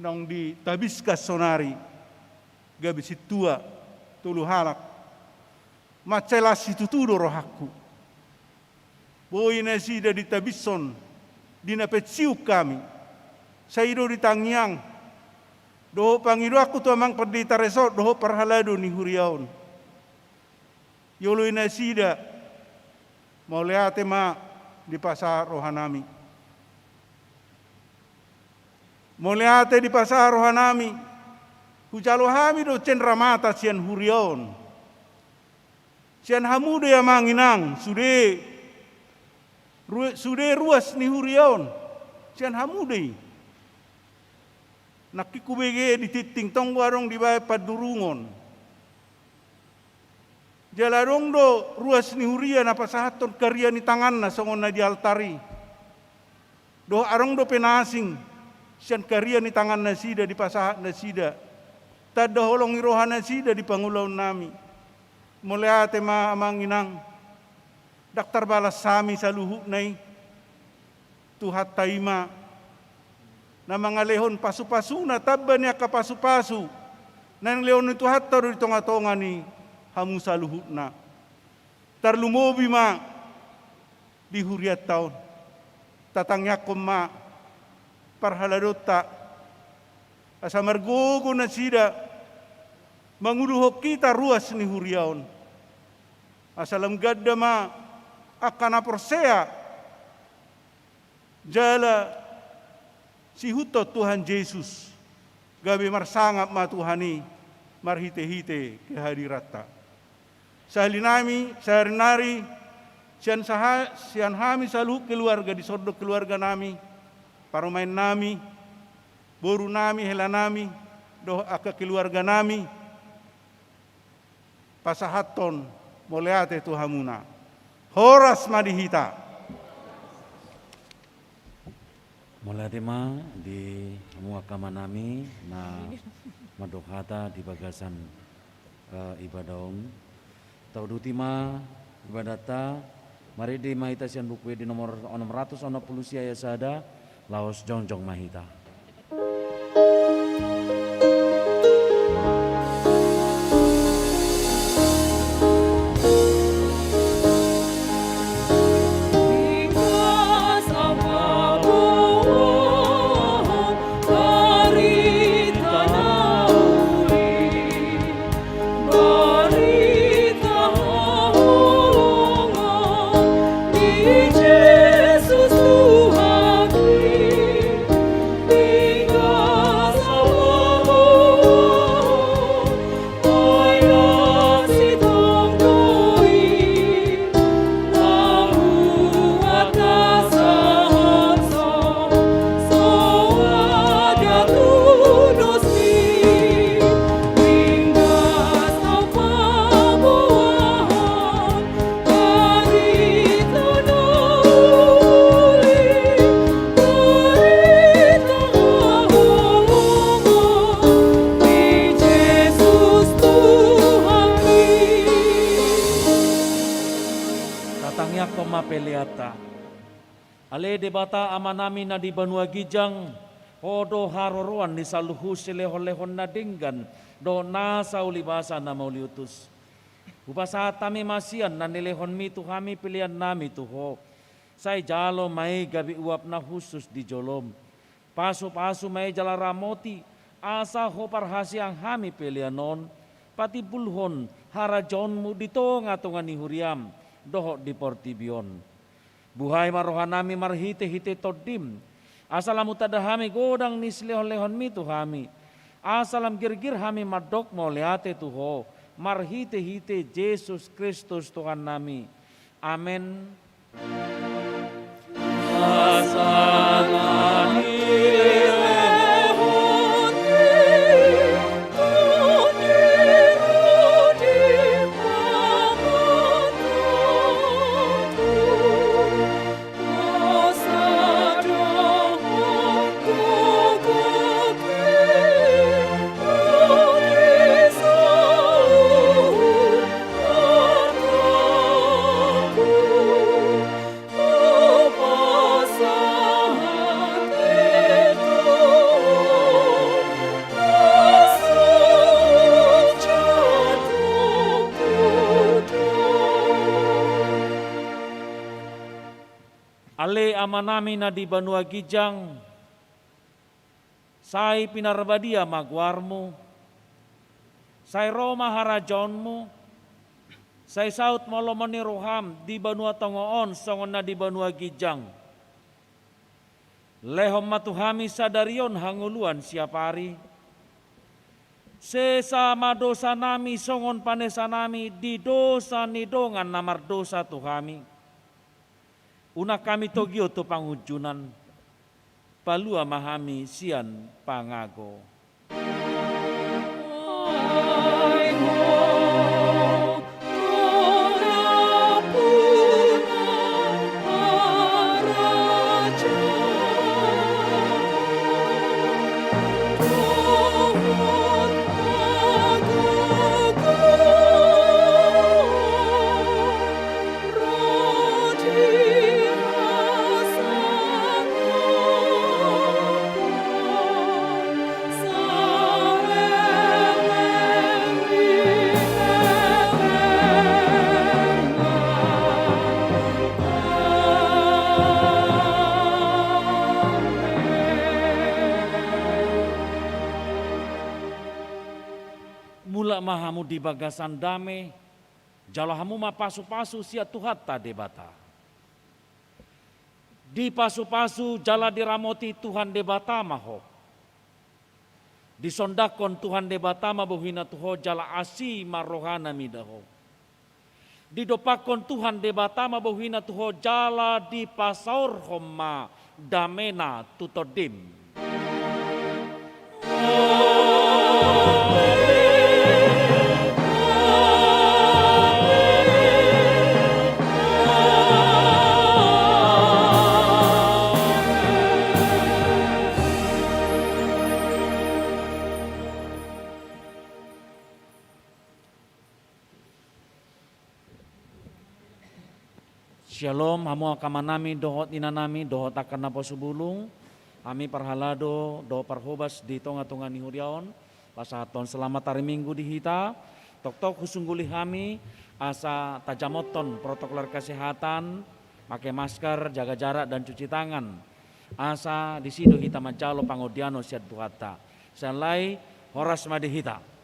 naung ditabiskan sonari, gabe sintua tolu halak. Mansai las situtu do rohangku. Boi nasida ditabishon di na pensiun hami. Sai do di tangiang dohot pangidoanku tu amang pandita resort dohot parhalado ni huria on. Ioloi nasida, mauliate ma dipasahat rohanami. Mauliate dipasahat rohanami. Hujalo hami do cendramata sian huria on. Sian hamu do i amang inang, sude, ru-, sude ruas ni huria on. Sian hamu do i. Nangkin hubege di tingting tonggo adong dibaen pandurungon. Jala adong do ruas ni huria na pasahathon karia ni tanganna songon na di altar i. Dohot adong dope na asing sian karia ni tangan nasida dipasahat nasida. Tanda holong ni roha nasida di pangulaonnami. Mauliate ma amang inang. Ndang tarbalas hami saluhutna i. Tuhanta i ma na mangalehon pasu-pasuna tamba ni angka pasu-pasu na nilehon ni Tuhanta do di tonga-tonga ni hamu saluhutna. Tarlumobi ma di hurianta on. Tatangiangkon ma parhaladonta asa margogo nasida manguluhon hita ruas ni huria on. Asa lam ganda ma angka na porsea jala siihuthon Tuhan Jesus, gabe marsangap ma Tuhan i marhite-hite kehadiranta. Sahalinami, saharinari, sian saha-, sian hami saluhut keluarga di son do keluarganami, parumaennami, borunami, helanami, dohot angka keluarganami, pasahathon mauliate tu hamuna. Horas ma di hita. Mauliate ma di hamu angka amanami na mandok hata di bagasan, eh, ibadah on. Tauduti ma ibadahta, marende ma hita sian Buku Ende nomor onom ratus onom pulu sia ayat sada, laos jongjong ma hita. Tatangiangkon ma peleanta. Ale Debata Amanami na di banua ginjang, Ho do haroroan ni saluhut silehon-lehon na denggan dohot nasa ulibasa na mauliutus. Hupasahat hami ma sian na nilehonMi tu hami peleannami tu Ho. Sai jalo ma i gabe uap na hushus di joloM. Pasupasu ma i jala ramoti, asa huparhaseang hami pelean on patimbulhon harajaonmu di tongatonga ni huriam dohot di portibi on. Buhai ma rohanami marhitehite Tondim, asa lam hutanda hami godang ni silehonlehonmi tu hami, asa lam girgir hami mandok mauliate tu Ho marhitehite Jesus Kristus Tuhannami. Amen. Ale Amanami na di banua ginjang, sai pinarbadia ma goarmu, sai ro ma harajaonmu, sai saut ma lomo ni roham di banua tonga on songon na di banua ginjang. Lehon ma tu hami sadari on hangoluan siapari. Sesa ma dosanami songon panesanami di dosa ni dongan na mardosa tu hami. Unang hami togihon tu pangunjunan, palua ma hami sian pangago. Mulak ma hamu di bagasan dame, jalo hamu ma pasupasu sian Tuhanta Debata. Dipasupasu jala diramoti Tuhan Debata ma ho. Disondangkon Tuhan Debata ma bohina tu ho jala asi ma rohana mida ho. Didompakkon Tuhan Debata ma bohina tu ho jala dipasaorhon ma damena tu tondim. Syalom, hamu angka amanami dohot inanami dohot angka naposo bulung. Hami parhalado dohot parhobas di tongatonga ni huria on, pasahathon selamat hari Minggu di hita. Toktok husungguli hami asa tajamothon protokol kesehatan, make masker, jaga jarak dan cuci tangan. Asa disi do hita manjalo pangodianon sian Tuhanta. Sian lae, horas ma di hita.